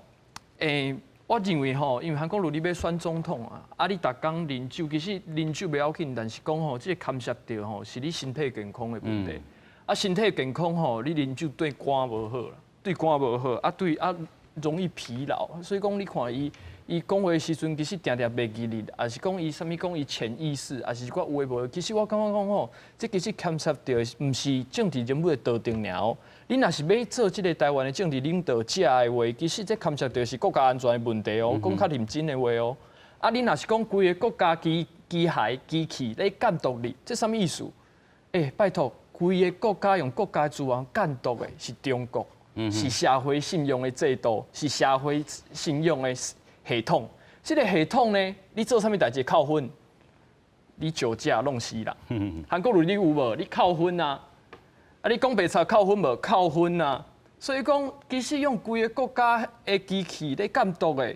Speaker 3: 欸，我認為吼，因為韓國瑜你欲選總統啊，啊，你逐工啉酒，其實啉酒袂要緊，但是講吼，這個牽涉著吼，是你身體健康的問題。啊，身體健康吼，你啉酒對肝無好啦，對肝無好，啊對啊容易疲勞，所以講你看伊，伊講話的時陣，其實定定袂記得，抑是講伊啥物講伊潛意識，抑是一寡有的無的。其實我感覺講吼，這其實牽涉著的毋是政治人物的道德爾哦。你若是欲做這个台灣的政治領導者的話，其實這牽涉著是國家安全的問題哦。講較認真的話哦，啊，你若是講規个國家機機械機器咧監督你，這啥物意思？欸，拜託。規个國家用國家資源監督的是中國，是社會信用的制度，是社會信用的系統。這个系統呢，你做啥物代誌扣分？你酒駕弄死人。韓國瑜你有無？你扣分啊！啊，你講白賊扣分無？扣分啊！所以講，其實用規个國家的機器咧監督的，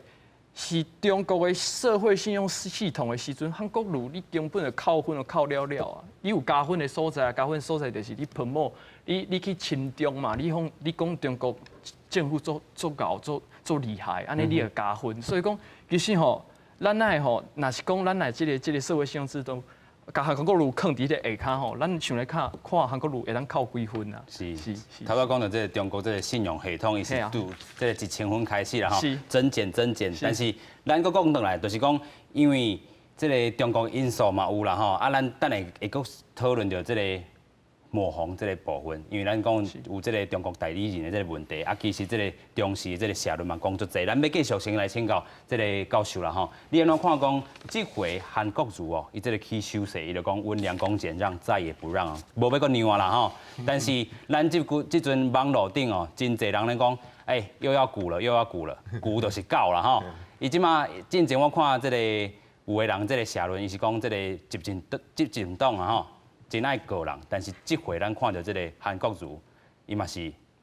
Speaker 3: 是中國的社會信用系統的時陣，韓國瑜你根本就扣分就扣了了啊！你有加分的所在，加分所在就是你噴某，你去親中嘛，你講你講中國政府足足𠢕足足厲害，按呢你會加分。所以講，其實吼，咱愛吼，若是講咱來這个社會信用制度，共韓國瑜囥佇彼個下跤吼，咱想來看看韓國瑜會當扣幾分啊？
Speaker 1: 是
Speaker 3: 是是。
Speaker 1: 頭先講到這個中國這個信用系統，伊是對這個1000分開始啦吼，增減增減，但是咱閣講轉來，就是講因為這個中國因素嘛有啦吼，啊，咱等下會閣討論著這個抹紅這個部分，因為咱講有這個中國代理人的這個問題，啊，其實這個中時這個社論嘛講足濟，咱欲繼續先來請教這個教授啦吼，你按怎看講這回韓國瑜哦，伊這個起手勢，伊就講溫良恭儉讓，再也不讓啊，無欲閣讓啊啦吼。但是咱這久這陣網路頂哦，真濟人咧講，欸，又要龜了，又要龜了，龜就是狗啦吼。伊這馬進前我看這個有的人這個社論，伊是講這個執政黨啊吼，真愛告人，但是這回咱看著這個韓國瑜，伊嘛是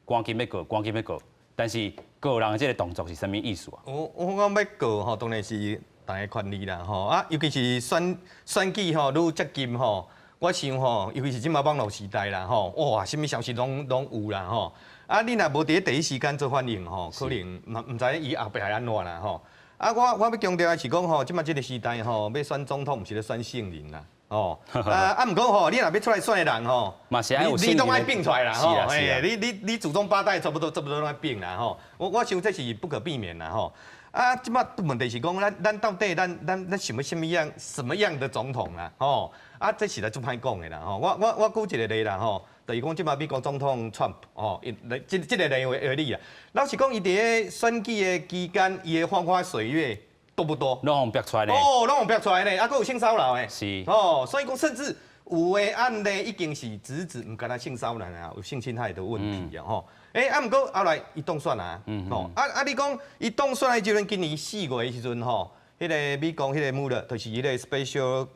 Speaker 1: 趕緊欲告，趕緊欲告，但是告人的這個動作是啥物意思啊？
Speaker 6: 我講欲告吼，當然是大家權利啦吼啊，尤其是選舉吼，愈接近吼，我想吼，尤其是這馬網路時代啦吼，哇，啥物消息攏有啦吼。啊，你若無佇咧第一時間做反應吼，可能嘛毋知伊後壁會按怎啦吼。啊，我欲強調的是講吼，這馬這個時代吼，欲選總統毋是咧選聖人啦。哦，啊，毋過吼，你若欲出來選的人吼，你攏愛變出來啦吼，欸，你祖宗八代差不多攏愛變啦吼。我想這是不可避免啦吼。啊，這馬問題是講，咱到底咱想欲啥物樣什麼樣的總統啦？吼，啊，這實在足歹講的啦吼。我舉一個例啦吼，就是講這馬美國總統川普吼，這個例為例啊。老實講，伊佇咧選舉的期間，伊的風花雪月多不多？
Speaker 1: 攏予逼出來呢。
Speaker 6: 哦，攏予逼出來呢，啊，閣有性騷擾的。哦，所以講，甚至有的案例已經是直指毋干焦性騷擾啊，有性侵害的問題啊，吼。欸，啊，毋過後來伊當選啊，吼，啊啊，你講伊當選的時陣，今年4月的時陣吼，彼個美國彼個穆勒，就是彼個 special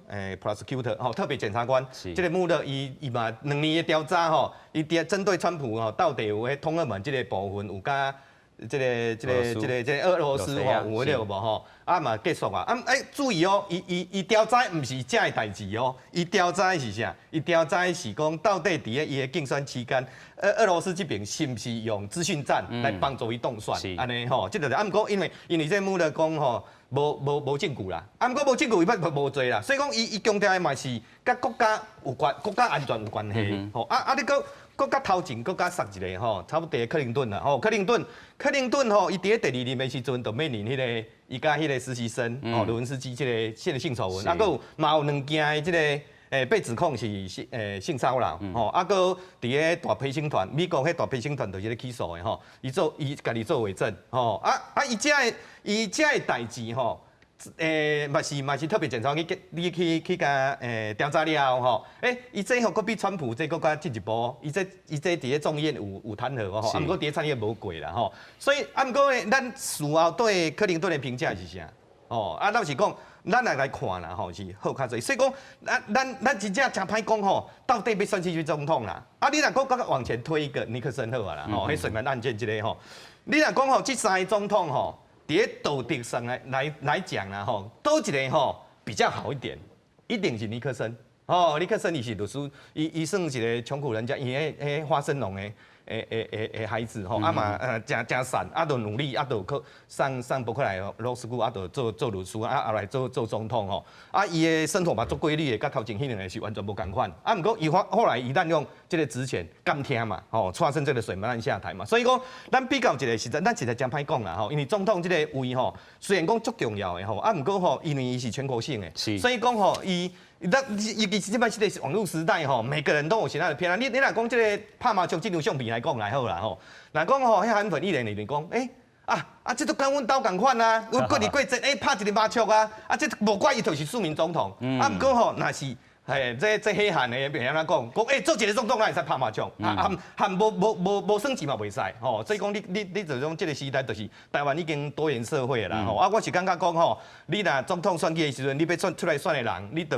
Speaker 6: prosecutor 吼，特別檢察官，這個穆勒伊嘛2年的調查吼，伊佇針對川普吼，到底有彼通俄門這個部分有佮這個俄羅斯吼有彼個無吼，啊嘛結束啊，啊欸注意哦，伊調查毋是這个代誌哦，伊調查的是啥？伊調查的是講到底佇咧伊的競選期間，俄羅斯這邊是毋是用資訊戰來幫助伊當選？按呢吼，這就是啊，毋過因為這穆勒講吼，無證據啦，啊，毋過無證據伊捌無罪啦，所以講伊強調的嘛是佮國家有關、國家安全有關係吼，啊啊你閣。閣較頭前，閣較實一個吼，差不多克林頓啦吼，克林頓吼，伊佇咧第二任的時陣，就面臨彼個伊佮彼個實習生吼，魯文斯基這個性醜聞，啊，閣有嘛有兩件的這個被指控是性騷擾吼，啊，閣佇咧大陪審團，美國彼大陪審團就是咧起訴的吼，伊家己做偽證吼，啊啊，伊這个代誌吼。嘛是特別檢察官去你去共調查了後吼，欸，伊這吼閣比川普這閣較進一步，伊這佇咧眾議院有彈劾吼，啊，毋過佇咧參議院無過啦吼，所以啊，毋過呢，咱事後對克林頓的評價是啥？哦，啊，老實講，咱來看啦吼，是好較濟，所以講，咱真正誠歹講吼，到底欲選啥物總統啦？啊，你若閣閣往前推一個尼克森好啊啦，吼，彼水門案件這個吼，你若講吼，這三個總統吼，佇咧道德上來講啦吼，佗一個吼比較好一點，一定是尼克森。哦，尼克森伊是律師，伊算一個窮苦人家，伊彼花生農的孩子吼，啊嘛誠誠善，啊就努力，啊就去上伯克萊 law school，啊就做律師，啊後來做總統吼，啊伊的生活嘛足規律的，佮頭前彼兩个是完全無仝款。啊毋過伊後來伊濫用這個職權，監聽嘛，吼，發生這個水門案下台嘛，所以講咱比較一個實在，咱實在誠歹講啦吼，因為總統這個位吼，雖然講足重要的吼，啊毋過吼，因為伊是全國性的，所以講吼伊。咱尤其是這擺這個是網路時代吼，每個人都有其他的偏啊。你若講這個拍麻將這張相片來講來好啦吼，若講吼，彼韓粉一連就講，欸啊啊，這都佮阮兜仝款啊，阮過年過節欸拍一個麻將啊，啊這無怪伊就是庶民總統。啊毋過吼，若是嘿這黑韓的會按怎講？講欸做一個總統哪會使拍麻將？啊含無算錢嘛袂使吼。所以講你就講這個時代就是台灣已經多元社會啦吼。啊，我是感覺講吼，你若總統選舉的時陣，你欲選出來選的人，你著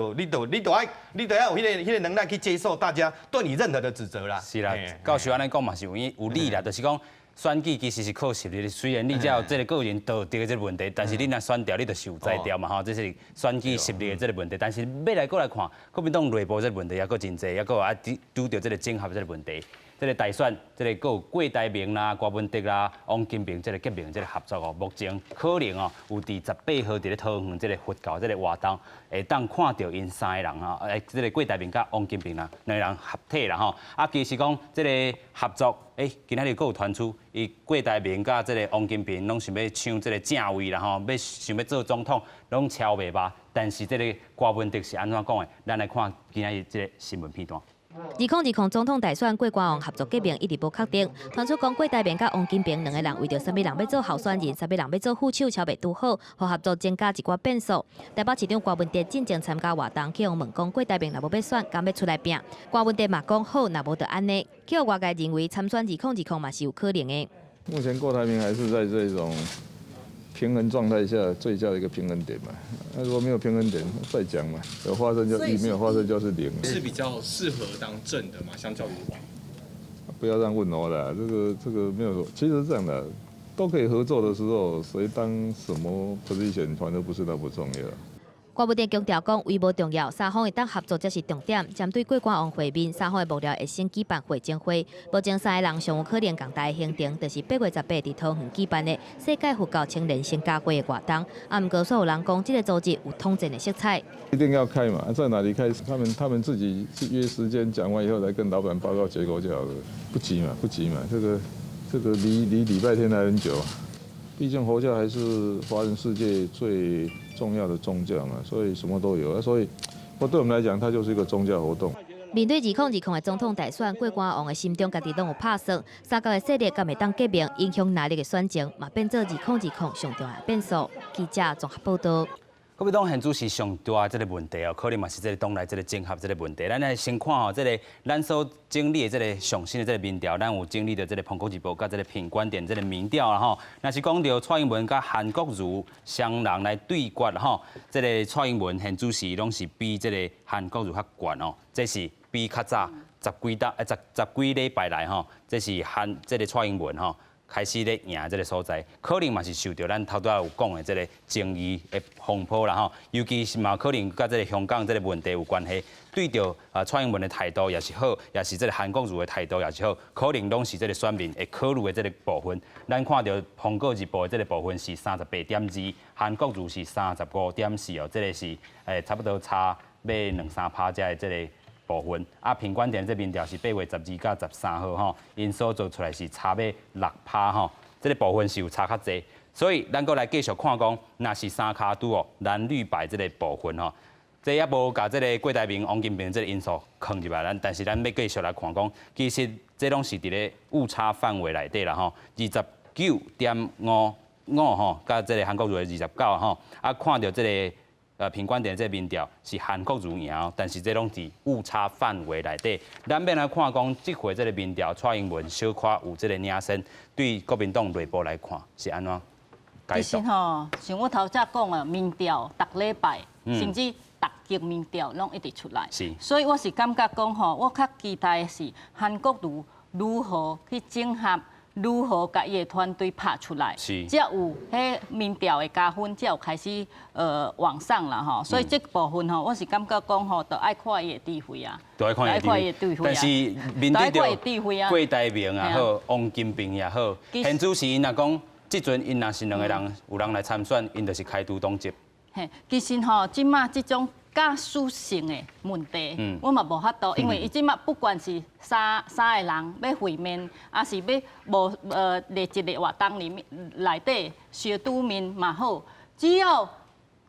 Speaker 6: 愛有彼個能力去接受大家對你任何的指責啦。
Speaker 1: 是啦，教授按呢講嘛是有理啦，就是講選舉其實是靠實力，雖然你才有這個個人道德的這個問題，但是你若選著，你就是有才調嘛吼，這是選舉實力的這個問題。但是欲來閣來看，國民黨內部這個問題猶閣真濟，猶閣有愛拄著這個整合這個問題。這个大選，這个閣有郭台銘啦、柯文哲啦、王金平這个結盟這个合作哦，目前可能哦有佇18號佇咧桃園這个佛教這个活動，會當看著𪜶三个人啊，這个郭台銘佮王金平啦，兩个人合體啦吼。啊，其實講這个合作，今仔日閣有傳出，伊郭台銘佮這个王金平攏想欲搶這个正位啦吼，欲想欲做總統，攏超袂罷。但是這个柯文哲是按怎講的？咱來看今仔日這个新聞片段。
Speaker 11: 2020總統大選，郭柯王合作結盟一直無確定。傳出講郭台銘佮王金平兩个人為著啥物人欲做候選人，啥物人欲做副手，超袂拄好，予合作增加一寡變數。台北市長柯文哲進前參加活動，去予問講郭台銘若無欲選，敢欲出來拚？柯文哲嘛講好，若無就按呢。去予外界認為參選2020嘛是有可能的。
Speaker 12: 目前郭台銘還是在這種平衡狀態下最佳的一個平衡點嘛。那如果沒有平衡點，再講嘛。有發生就一，沒有發生就是零。
Speaker 13: 是比較適合當正的嘛？相較於王。
Speaker 12: 不要這樣問我了，這個沒有，其實這樣的，都可以合作的時候，誰當什麼 position，反正不是那麼重要。
Speaker 11: 郭文哲強調講，位無重要，三方會當合作才是重點。針對郭柯王會面，三方的幕僚會先舉辦會前會。目前三个人上有可能仝台的行程，就是8月18佇桃園舉辦的世界佛教青年聖家會的活動。啊，毋過煞有人講，這个組織有統戰的色彩。
Speaker 12: 一定要開嘛？在哪裡開？他們自己約時間講完以後，來跟老闆報告結果就好了。不急嘛，不急嘛。這個離禮拜天還很久。畢竟佛教還是華人世界最重要的宗教嘛，所以什麼都有。所以，我對我們來講，它就是一個宗教活動。
Speaker 11: 面對2020的總統大選，郭柯王的心中家己攏有拍算，三角的勢力敢會當結盟，影響哪裡的選情，嘛變做2020上重要的變數。記者綜合報道。
Speaker 1: 國民黨現主是上大這个問題哦，可能嘛是這个黨內這个整合這个問題。咱來先看吼，這个咱所整理的這个上新的這个民調，咱有整理著這个蘋果日報佮這个品觀點這个民調啦吼。若是講著蔡英文佮韓國瑜雙人來對決吼，這个蔡英文現主時攏是比這个韓國瑜較懸哦，這是比較早十幾冬十幾禮拜來吼，這是韓這个蔡英文吼開始咧贏這个所在，可能嘛是受著咱頭拄仔有講的這个爭議的風波啦吼，尤其是嘛可能佮這个香港這个問題有關係，對著啊蔡英文的態度也是好，也是這个韓國瑜的態度也是好，可能攏是這个選民會考慮的這个部分。咱看著蘋果日報的這个部分是38.2，韓國瑜是35.4哦，這个是差不多差欲兩三趴遮的這个部分。啊，品觀點這民調是8月12佮13號吼，𪜶所做出來是差欲6趴吼，這个部分是有差較濟，所以咱閣來繼續看講，若是三跤拄哦，藍綠白這个部分吼，這猶無共這个郭台銘、王金平這个因素囥入來，咱但是咱欲繼續來看講，其實這攏是佇咧誤差範圍內底啦吼，29.55吼，佮這个韓國瑜的29吼，啊看著這个品觀點這个民調是韓國瑜贏，但是這攏佇誤差範圍內底。咱欲來看講，這回這个民調蔡英文小可有這个領先，對國民黨內部來看是按怎？
Speaker 2: 其實吼，像我頭才講的，民調逐禮拜，甚至逐間民調攏一直出來。所以我是感覺講吼，我較期待的是韓國瑜如何去整合，如何共伊的團隊拍出來，才有彼民調的加分，才有開始往上啦吼。所以這部分吼，我是感覺講吼，著愛看伊的智慧啊，
Speaker 1: 著愛看伊的智慧。但是面對著郭台銘也好，王金平也好，現主時𪜶若講，這陣𪜶若是兩个人有人來參選，𪜶就是開除黨籍。
Speaker 2: 嘿，其實吼，這馬這種假屬性的問題，我嘛無法度，因為伊這馬不管是三個人欲會面，抑是欲無佇一个活動裡面內底相拄面嘛好，只要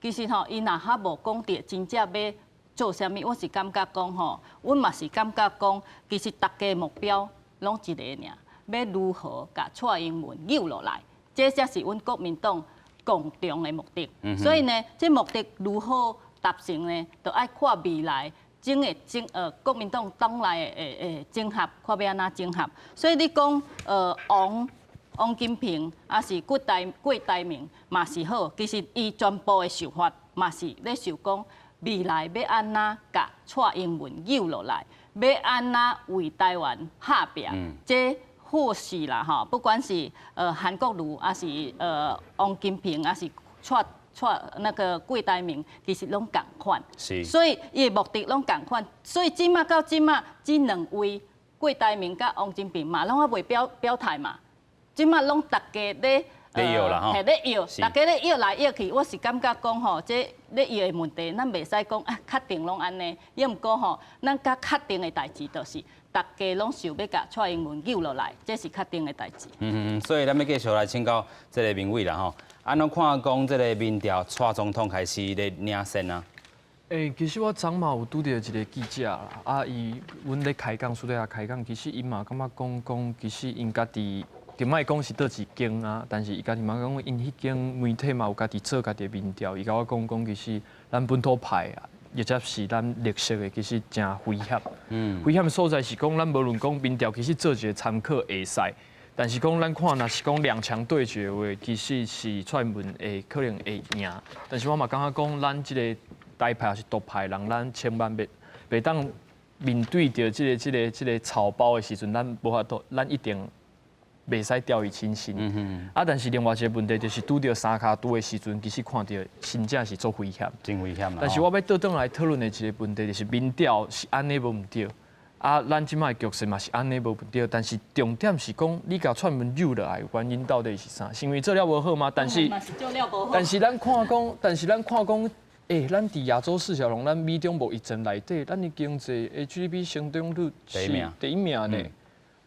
Speaker 2: 其實吼，伊若還無講著真正欲做啥物，我是感覺講吼，阮嘛是感覺講，其實逐家目標攏一个爾，欲如何共蔡英文扭落來，這才是阮國民黨共同的目的。所以呢，這目的如何達成呢？就愛看未來整个國民黨黨內的整合，看欲按怎整合。所以你講王金平，抑是郭台銘嘛是好，其實伊全部的想法嘛是咧想講未來欲按怎共蔡英文扭落來，欲按怎為台灣拍拚，這或許啦吼，不管是韓國瑜，抑是王金平，抑是蔡那個郭台銘，其實攏仝款，所以伊的目的攏仝款，所以這馬到這馬，這兩位郭台銘佮王金平嘛，攏還未表表態嘛，這馬攏逐家咧
Speaker 1: 咧搖啦吼，
Speaker 2: 嘿咧搖，逐家咧搖來搖去，我是感覺講吼，這咧搖的問題，咱袂使講啊，確定攏按呢，抑毋過吼，咱較確定的代誌就是，逐家攏想欲共蔡英文救落來，這是確定的代誌。
Speaker 1: 嗯嗯，所以咱欲繼續來請教這個明偉啦吼，按怎看講這個民調蔡總統開始咧領先啊？
Speaker 3: 欸，其實我昨嘛有拄著一個記者啦，啊，伊阮咧開講，私底下開講，其實伊嘛感覺講講，其實𪜶家己，就莫講是佗一間啊，但是伊家己嘛講，𪜶彼間媒體嘛有家己做家己的民調，伊共我講講，其實咱本土派啊，或者是咱綠色的，其實誠危險。危險的所在是講，咱無論講民調，其實做一個參考會使，但是講咱看，若是講兩強對決的話，其實是蔡英文會可能會贏。但是我嘛感覺講，咱這個台派抑是獨派人，咱千萬袂袂當面對著這個草包的時陣，咱無法度，咱一定袂使掉以輕心。啊，但是另外一個問題就是拄著三跤拄的時陣，其實看著真正是足危險。
Speaker 1: 真危險。
Speaker 3: 但是我欲倒轉來討論的一個問題，就是民調是按呢無毋對，啊，咱這擺局勢嘛是按呢無毋對，但是重點是講，你共蔡英文扭落來，原因到底是啥？是因為做了無好嗎？但是，但是咱看講，但是咱看講。欸，咱佇亞洲四小龍，咱美中貿易戰內底，咱的經濟的 GDP 成長率是第一名呢。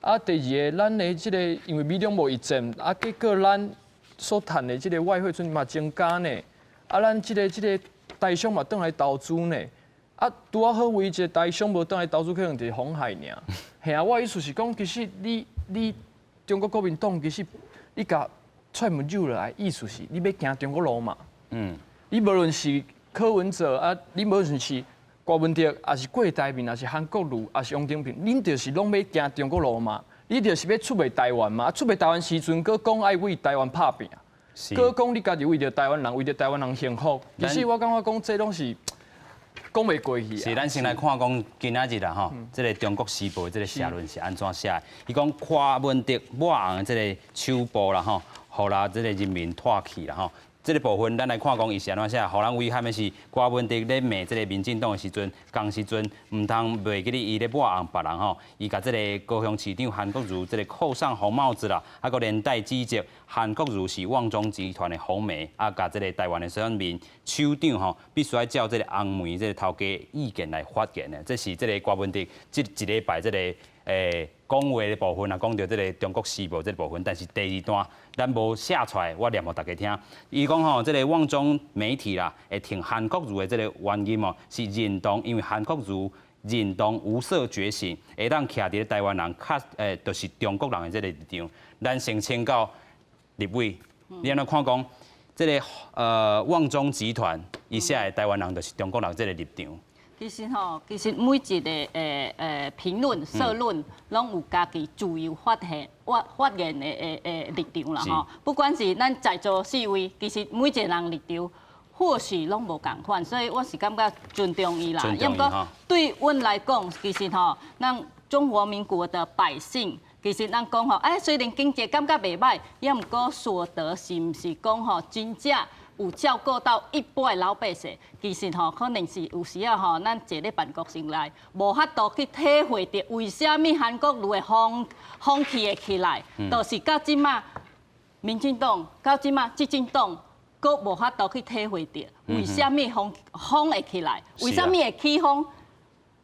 Speaker 3: 啊，第二個，咱的這個因為美中貿易戰，啊，結果咱所趁的這個外匯存底嘛增加呢。啊，咱這個台商嘛轉來投資呢。啊，拄仔好唯一一個台商無轉來投資，可能就是鴻海爾。嘿啊，我意思是講，其實你中國國民黨其實你共蔡英文扭落來，意思是你欲行中國路嘛？你無論是柯文哲啊，你無論是郭文哲，抑是郭台銘，抑是韓國瑜，抑是王金平，恁就是攏欲行中國路嘛？你就是欲出賣台灣嘛？出賣台灣時陣，閣講愛為台灣拍拚，閣講你家己為著台灣人，為著台灣人幸福。其實我感覺講這攏是講袂過去。
Speaker 1: 是，咱先來看講今仔日啦吼，這個中國時報這個社論是按怎寫的？伊講柯文哲抹紅的這個手部啦吼，予啦這個人民唾棄啦吼。這個部分，咱來看講伊是按怎寫，予人遺憾的是，柯文哲咧罵這個民進黨的時陣，仝時陣毋通袂記得伊咧抹紅別人吼，伊共這個高雄市長韓國瑜這個扣上紅帽子啦，啊，閣連帶指責韓國瑜是旺中集團的紅媒，啊，共這個台灣的選民首長吼，必須愛照這個紅媒這個頭家意見來發言的，這是這個柯文哲這一禮拜這個講話的部分啊，講著這個中國時報這個部分，但是第二段咱無寫出來，我念予大家聽。伊講吼，這個旺中媒體啦，會挺韓國瑜的這個原因哦，是認同，因為韓國瑜認同無色覺醒，會當徛佇咧台灣人較就是中國人的這個立場。咱先請教立委，你按怎看講這個旺中集團伊寫的台灣人就是中國人這個立場？
Speaker 2: 其實吼，其實每一個評論、社論，攏有家己自由發現、發發言的立場啦吼。不管是咱在座四位，其實每一個人立場或許攏無仝款，所以我是感覺尊重伊啦。
Speaker 1: 抑毋
Speaker 2: 過對阮來講，其實吼，咱中華民國的百姓，其實咱講吼，哎，雖然經濟感覺袂䆀，抑毋過所得是毋是講吼真正有照顧到一般的老百姓，其實吼可能是有時仔吼，咱坐咧辦公室內，無法度去體會著為啥物韓國瑜的風風氣會起來，就是到這馬民進黨到這馬執政黨，閣無法度去體會著為啥物風風會起來，為啥物會起風？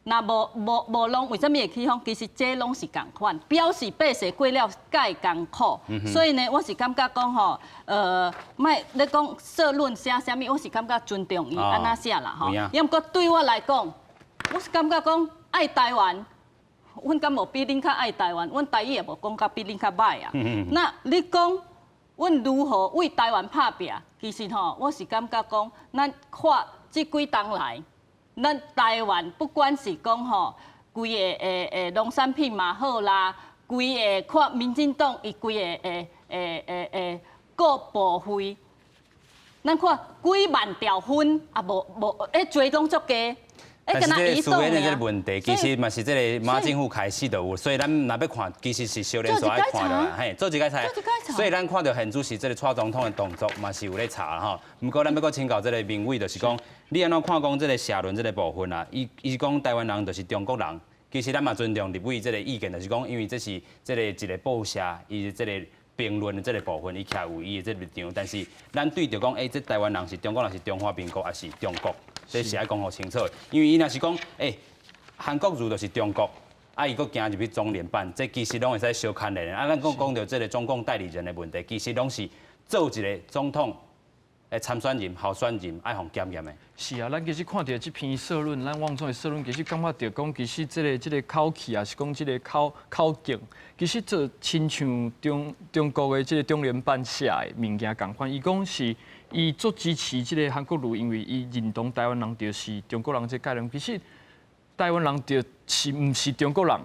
Speaker 2: 若無無無攏，為啥物會起風？其實這攏是仝款，表示百姓過了蓋艱苦。所以呢，我是感覺講吼，莫咧講社論寫啥物，我是感覺尊重伊按怎寫啦吼。抑毋過對我來講，我是感覺講愛台灣，阮敢無比恁較愛台灣？阮台語也無講甲比恁較䆀啊。那你講阮如何為台灣拍拚？其實吼，我是感覺講，咱看這幾冬來。咱台灣不管是講吼，規个農產品嘛好啦，規个看民進黨伊規个各部會，咱看幾萬條分啊，無無，欸，濟攏足低。
Speaker 1: 但是這個輸的這個問題，其實嘛是這個馬政府開始就有，所以咱若欲看，其實是相連續愛看的，嘿，做一個菜。所以咱看著現主時這個蔡總統的動作嘛是有咧查吼。毋過咱欲閣請教這個明偉，就是講，你按怎看講這個社論這個部分啊？伊伊是講台灣人就是中國人，其實咱嘛尊重立委這個意見，就是講，因為這是這個一個報社伊這個評論的這個部分，伊徛有伊的這個立場。但是咱對著講，這台灣人是中國人是中華民國抑是中國，這是愛講予清楚的。因為伊若是講，韓國瑜就是中國。啊！伊閣行入去中聯辦，這其實攏會使相牽連的。啊，咱講講著這個中共代理人的問題，其實攏是做一個總統的參選人、候選人愛予檢驗的。
Speaker 3: 是啊，咱其實看著這篇社論，咱網上的社論其實感覺著講，其實這個口氣啊，是講這個口徑，其實做親像中國的這個中聯辦寫的物件仝款。伊講是伊足支持這個韓國瑜，因為伊認同台灣人就是中國人這個概念。其實台灣人就是毋是中國人？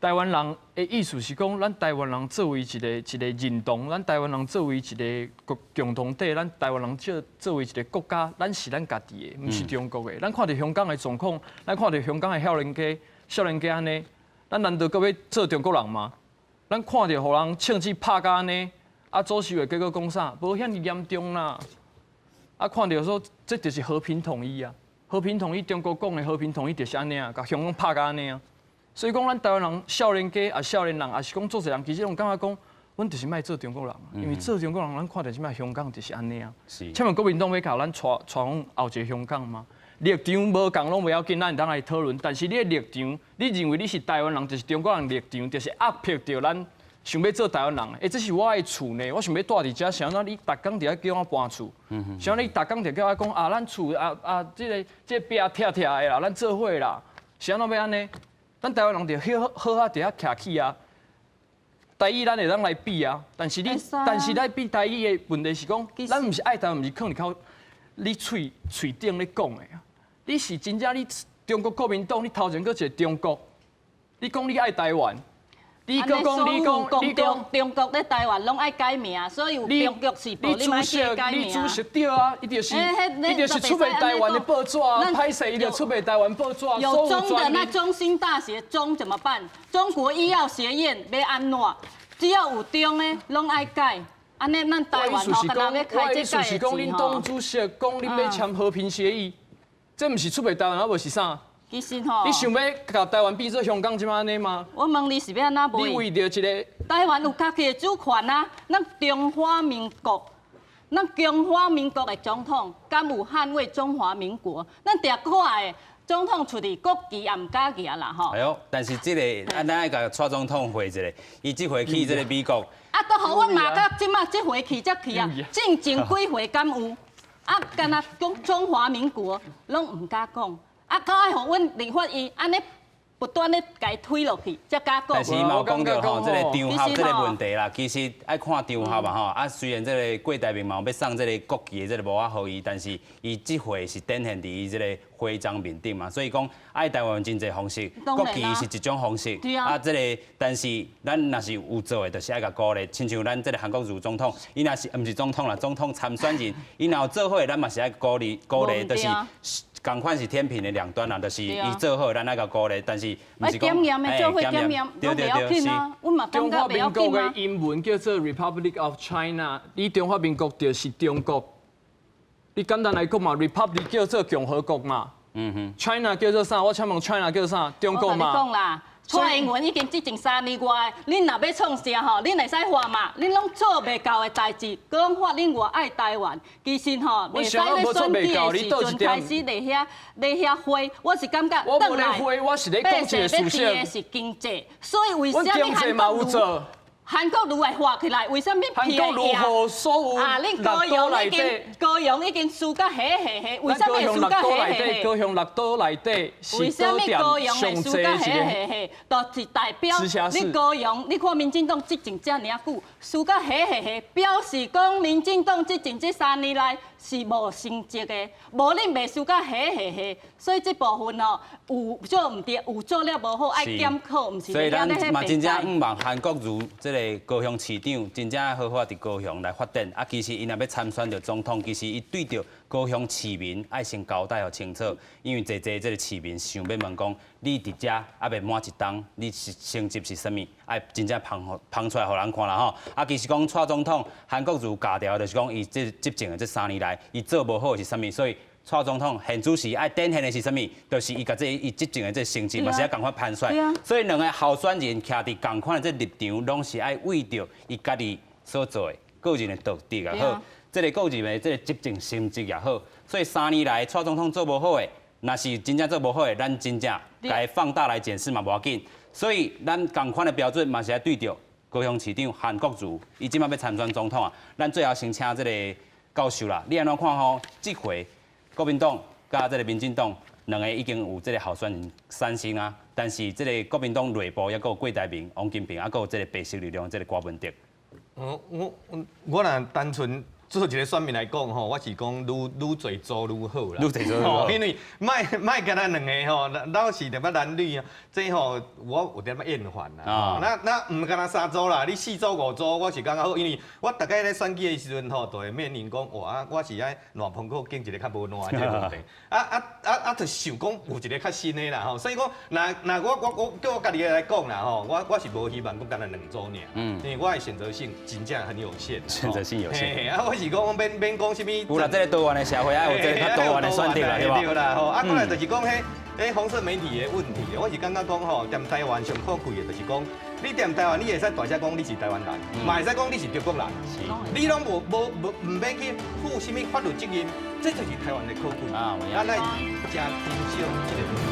Speaker 3: 台灣人的意思是講，咱台灣人作為一個認同，咱台灣人作為一個國共同體，咱台灣人作為一個國家，咱是咱家己的，毋是中國的。咱看著香港的狀況，咱看著香港的少年家、少年家按呢，咱難道閣欲做中國人嗎？咱看著予人銃子拍甲按呢，啊，祖師會結果講啥？無遐爾嚴重啦。啊，看著說這就是和平統一啊！和平統一，中國講的和平統一就是按呢啊，共香港拍甲按呢啊。所以講，咱台灣人少年家啊，少年人，抑是講足濟人，其實攏感覺講，阮就是莫做中國人，因為做中國人，咱看著這擺香港就是按呢啊。請問國民黨欲共咱帶帶往後一個香港嗎？立場無仝攏袂要緊，咱會當來討論。但是你的立場，你認為你是台灣人，就是中國人立場，就是壓迫著咱想欲做台灣人。欸，這是我的厝呢，我想欲蹛佇遮，是按怎你逐工佇遐叫我搬厝？是按怎你逐工就叫我講啊，咱厝啊啊，這個壁拆拆的啦，咱做伙啦，是按怎欲按呢？咱台灣人就好好好佇遐徛起啊，台語咱會當來比啊，但是你，但是咱比台語的問題是講，咱毋是愛台灣，毋是囥佇口你喙喙頂咧講的啊，你是真正你中國國民黨，你頭前閣一個中國，你講你愛台灣。你閣講，你講，你講，
Speaker 2: 中國咧台灣攏愛改名，所以有中國時報，你莫去改名。
Speaker 3: 你主席對啊，伊就是，伊就是出賣台灣的報紙啊，歹勢伊就出賣台灣報紙。
Speaker 2: 有中的那中興大學中怎麼辦？中國醫藥學院欲按怎？只要有中的，攏愛改。按呢，咱台灣吼，敢若欲開這改
Speaker 3: 的錢吼。我意思是講，恁黨主席講恁欲簽和平協議，這毋是出賣台灣，啊無是啥？
Speaker 2: 其實吼，
Speaker 3: 你想欲共台灣變做香港這麼按呢嗎？
Speaker 2: 我問你是欲按怎賣？
Speaker 3: 你為著一個
Speaker 2: 台灣有家己的主權啊！咱中華民國，咱中華民國的總統敢有捍衛中華民國？咱定看的總統出去國旗也毋敢舉啦吼。
Speaker 1: 哎喲，但是這個，啊，咱愛共蔡總統回一下，伊這回去這個美國。
Speaker 2: 啊，閣予阮罵到這擺這回去才去啊！進前幾回敢有？啊，敢若講中華民國，攏毋敢講。啊，閣愛予阮立法院按呢不斷咧共伊推落去，才敢講。
Speaker 1: 但是伊嘛有講著吼，這個場合這個問題啦，其實愛看場合嘛吼。啊，雖然這個郭台銘嘛有欲送這個國旗的這個帽仔予伊，但是伊這回是展現佇伊這個徽章面頂嘛，所以講愛台灣真濟方式，國旗是一種方式。啊，這個但是咱若是有做的，就是愛共鼓勵。親像咱這個韓國瑜總統，伊若是毋是總統啦，總統參選人，伊若有做好的，咱嘛是愛鼓勵鼓勵，就是。仝款是天平的兩端啦，就是伊做好，咱愛共鼓勵，但是毋是講，
Speaker 2: 哎，檢驗，對對對，是。
Speaker 3: 中華民國的英文叫做 Republic of China，你中華民國就是中國。你簡單來講嘛，Republic 叫做共和國嘛。China 叫做啥？我請問 China 叫做啥？中國嘛。
Speaker 2: 蔡英文已經執政3年外，恁若欲創啥吼？恁會使發嘛？恁攏做袂到的代誌，閣講發恁偌愛台灣，其實吼，袂使咧選舉的時陣開始咧遐花，我是感覺轉來，百姓欲知的是經濟，所以為啥物韓國瑜？韓國瑜會發起來，為啥物
Speaker 3: 韓國瑜予所有
Speaker 2: 啊？恁高雄已經輸甲彼彼彼，為啥物會輸甲彼彼彼？
Speaker 3: 高雄六都內底
Speaker 2: 為啥物高雄會輸甲彼彼彼？就是代表你高雄，你看民進黨執政遮爾久，輸甲彼彼彼，表示講民進黨執政這3年來是無成績的，無恁袂輸甲彼彼彼，所以這部分哦，有做毋對，有做了無好，愛檢討，毋是
Speaker 1: 所以咱嘛真正向望韓國瑜這個高雄市長真正好好佇高雄來發展。啊，其實伊若欲參選著總統，其實伊對著高雄市民愛先交代予清楚，因為濟濟這個市民想欲問講，你佇遮猶未滿一冬，你是成績是啥物？愛真正芳芳出來予人看啦吼。啊，其實講蔡總統韓國瑜咬牢，就是講伊這執政的這3年來，伊做無好是啥物？所以蔡總統現主席愛展現的是啥物？就是伊共這伊執政的這成績嘛是愛仝款盤算。所以兩个候選人徛佇仝款的這立場，攏是愛為著伊家己所做的個人的道德也好，這个個人的這个執政成績也好。所以3年來蔡總統做無好的，若是真正做無好的，咱真正共放大來檢視嘛無要緊。所以咱仝款的標準嘛是愛對著高雄市長韓國瑜，伊這擺欲參選總統啊。咱最後先請這个教授啦，你按怎看吼？這回國民黨佮這个民進黨兩个已經有這个候選人產生啊，但是這个國民黨內部猶閣有郭台銘、王金平，猶閣有這个白色力量這个柯文哲。
Speaker 6: 我若單純做一个選民來講吼，我是講愈愈濟組愈好啦。
Speaker 1: 愈濟組愈好。
Speaker 6: 因為莫莫干焦兩个吼，老是踮咧藍綠啊，這吼我有點仔厭煩啦。那那毋干焦三組啦，你四組五組，我是感覺好，因為我逐擺咧選舉的時陣吼，就會面臨講哇，我是愛爛飯閣揀一个較無爛的這个問題。啊啊啊啊！就想講有一个較新的啦吼，所以講，若若我我我叫我家己來講啦吼，我我是無希望講干焦兩組爾，因為我的選擇性真正很有限。
Speaker 1: 選擇性有限。
Speaker 6: 啊，我是講免免講啥物。
Speaker 1: 有啦，這个多元的社會愛有這个較多元的選擇啦，對吧？
Speaker 6: 對啦，吼，啊，過來就是講彼彼紅色媒體的問題，我是感覺講吼，踮台灣上可貴的就是講，你踮台灣，你會使大聲講你是台灣人，嘛會使講你是中國人，你攏無無無毋免去負啥物法律責任，這就是台灣的可貴。咱愛誠珍惜這个。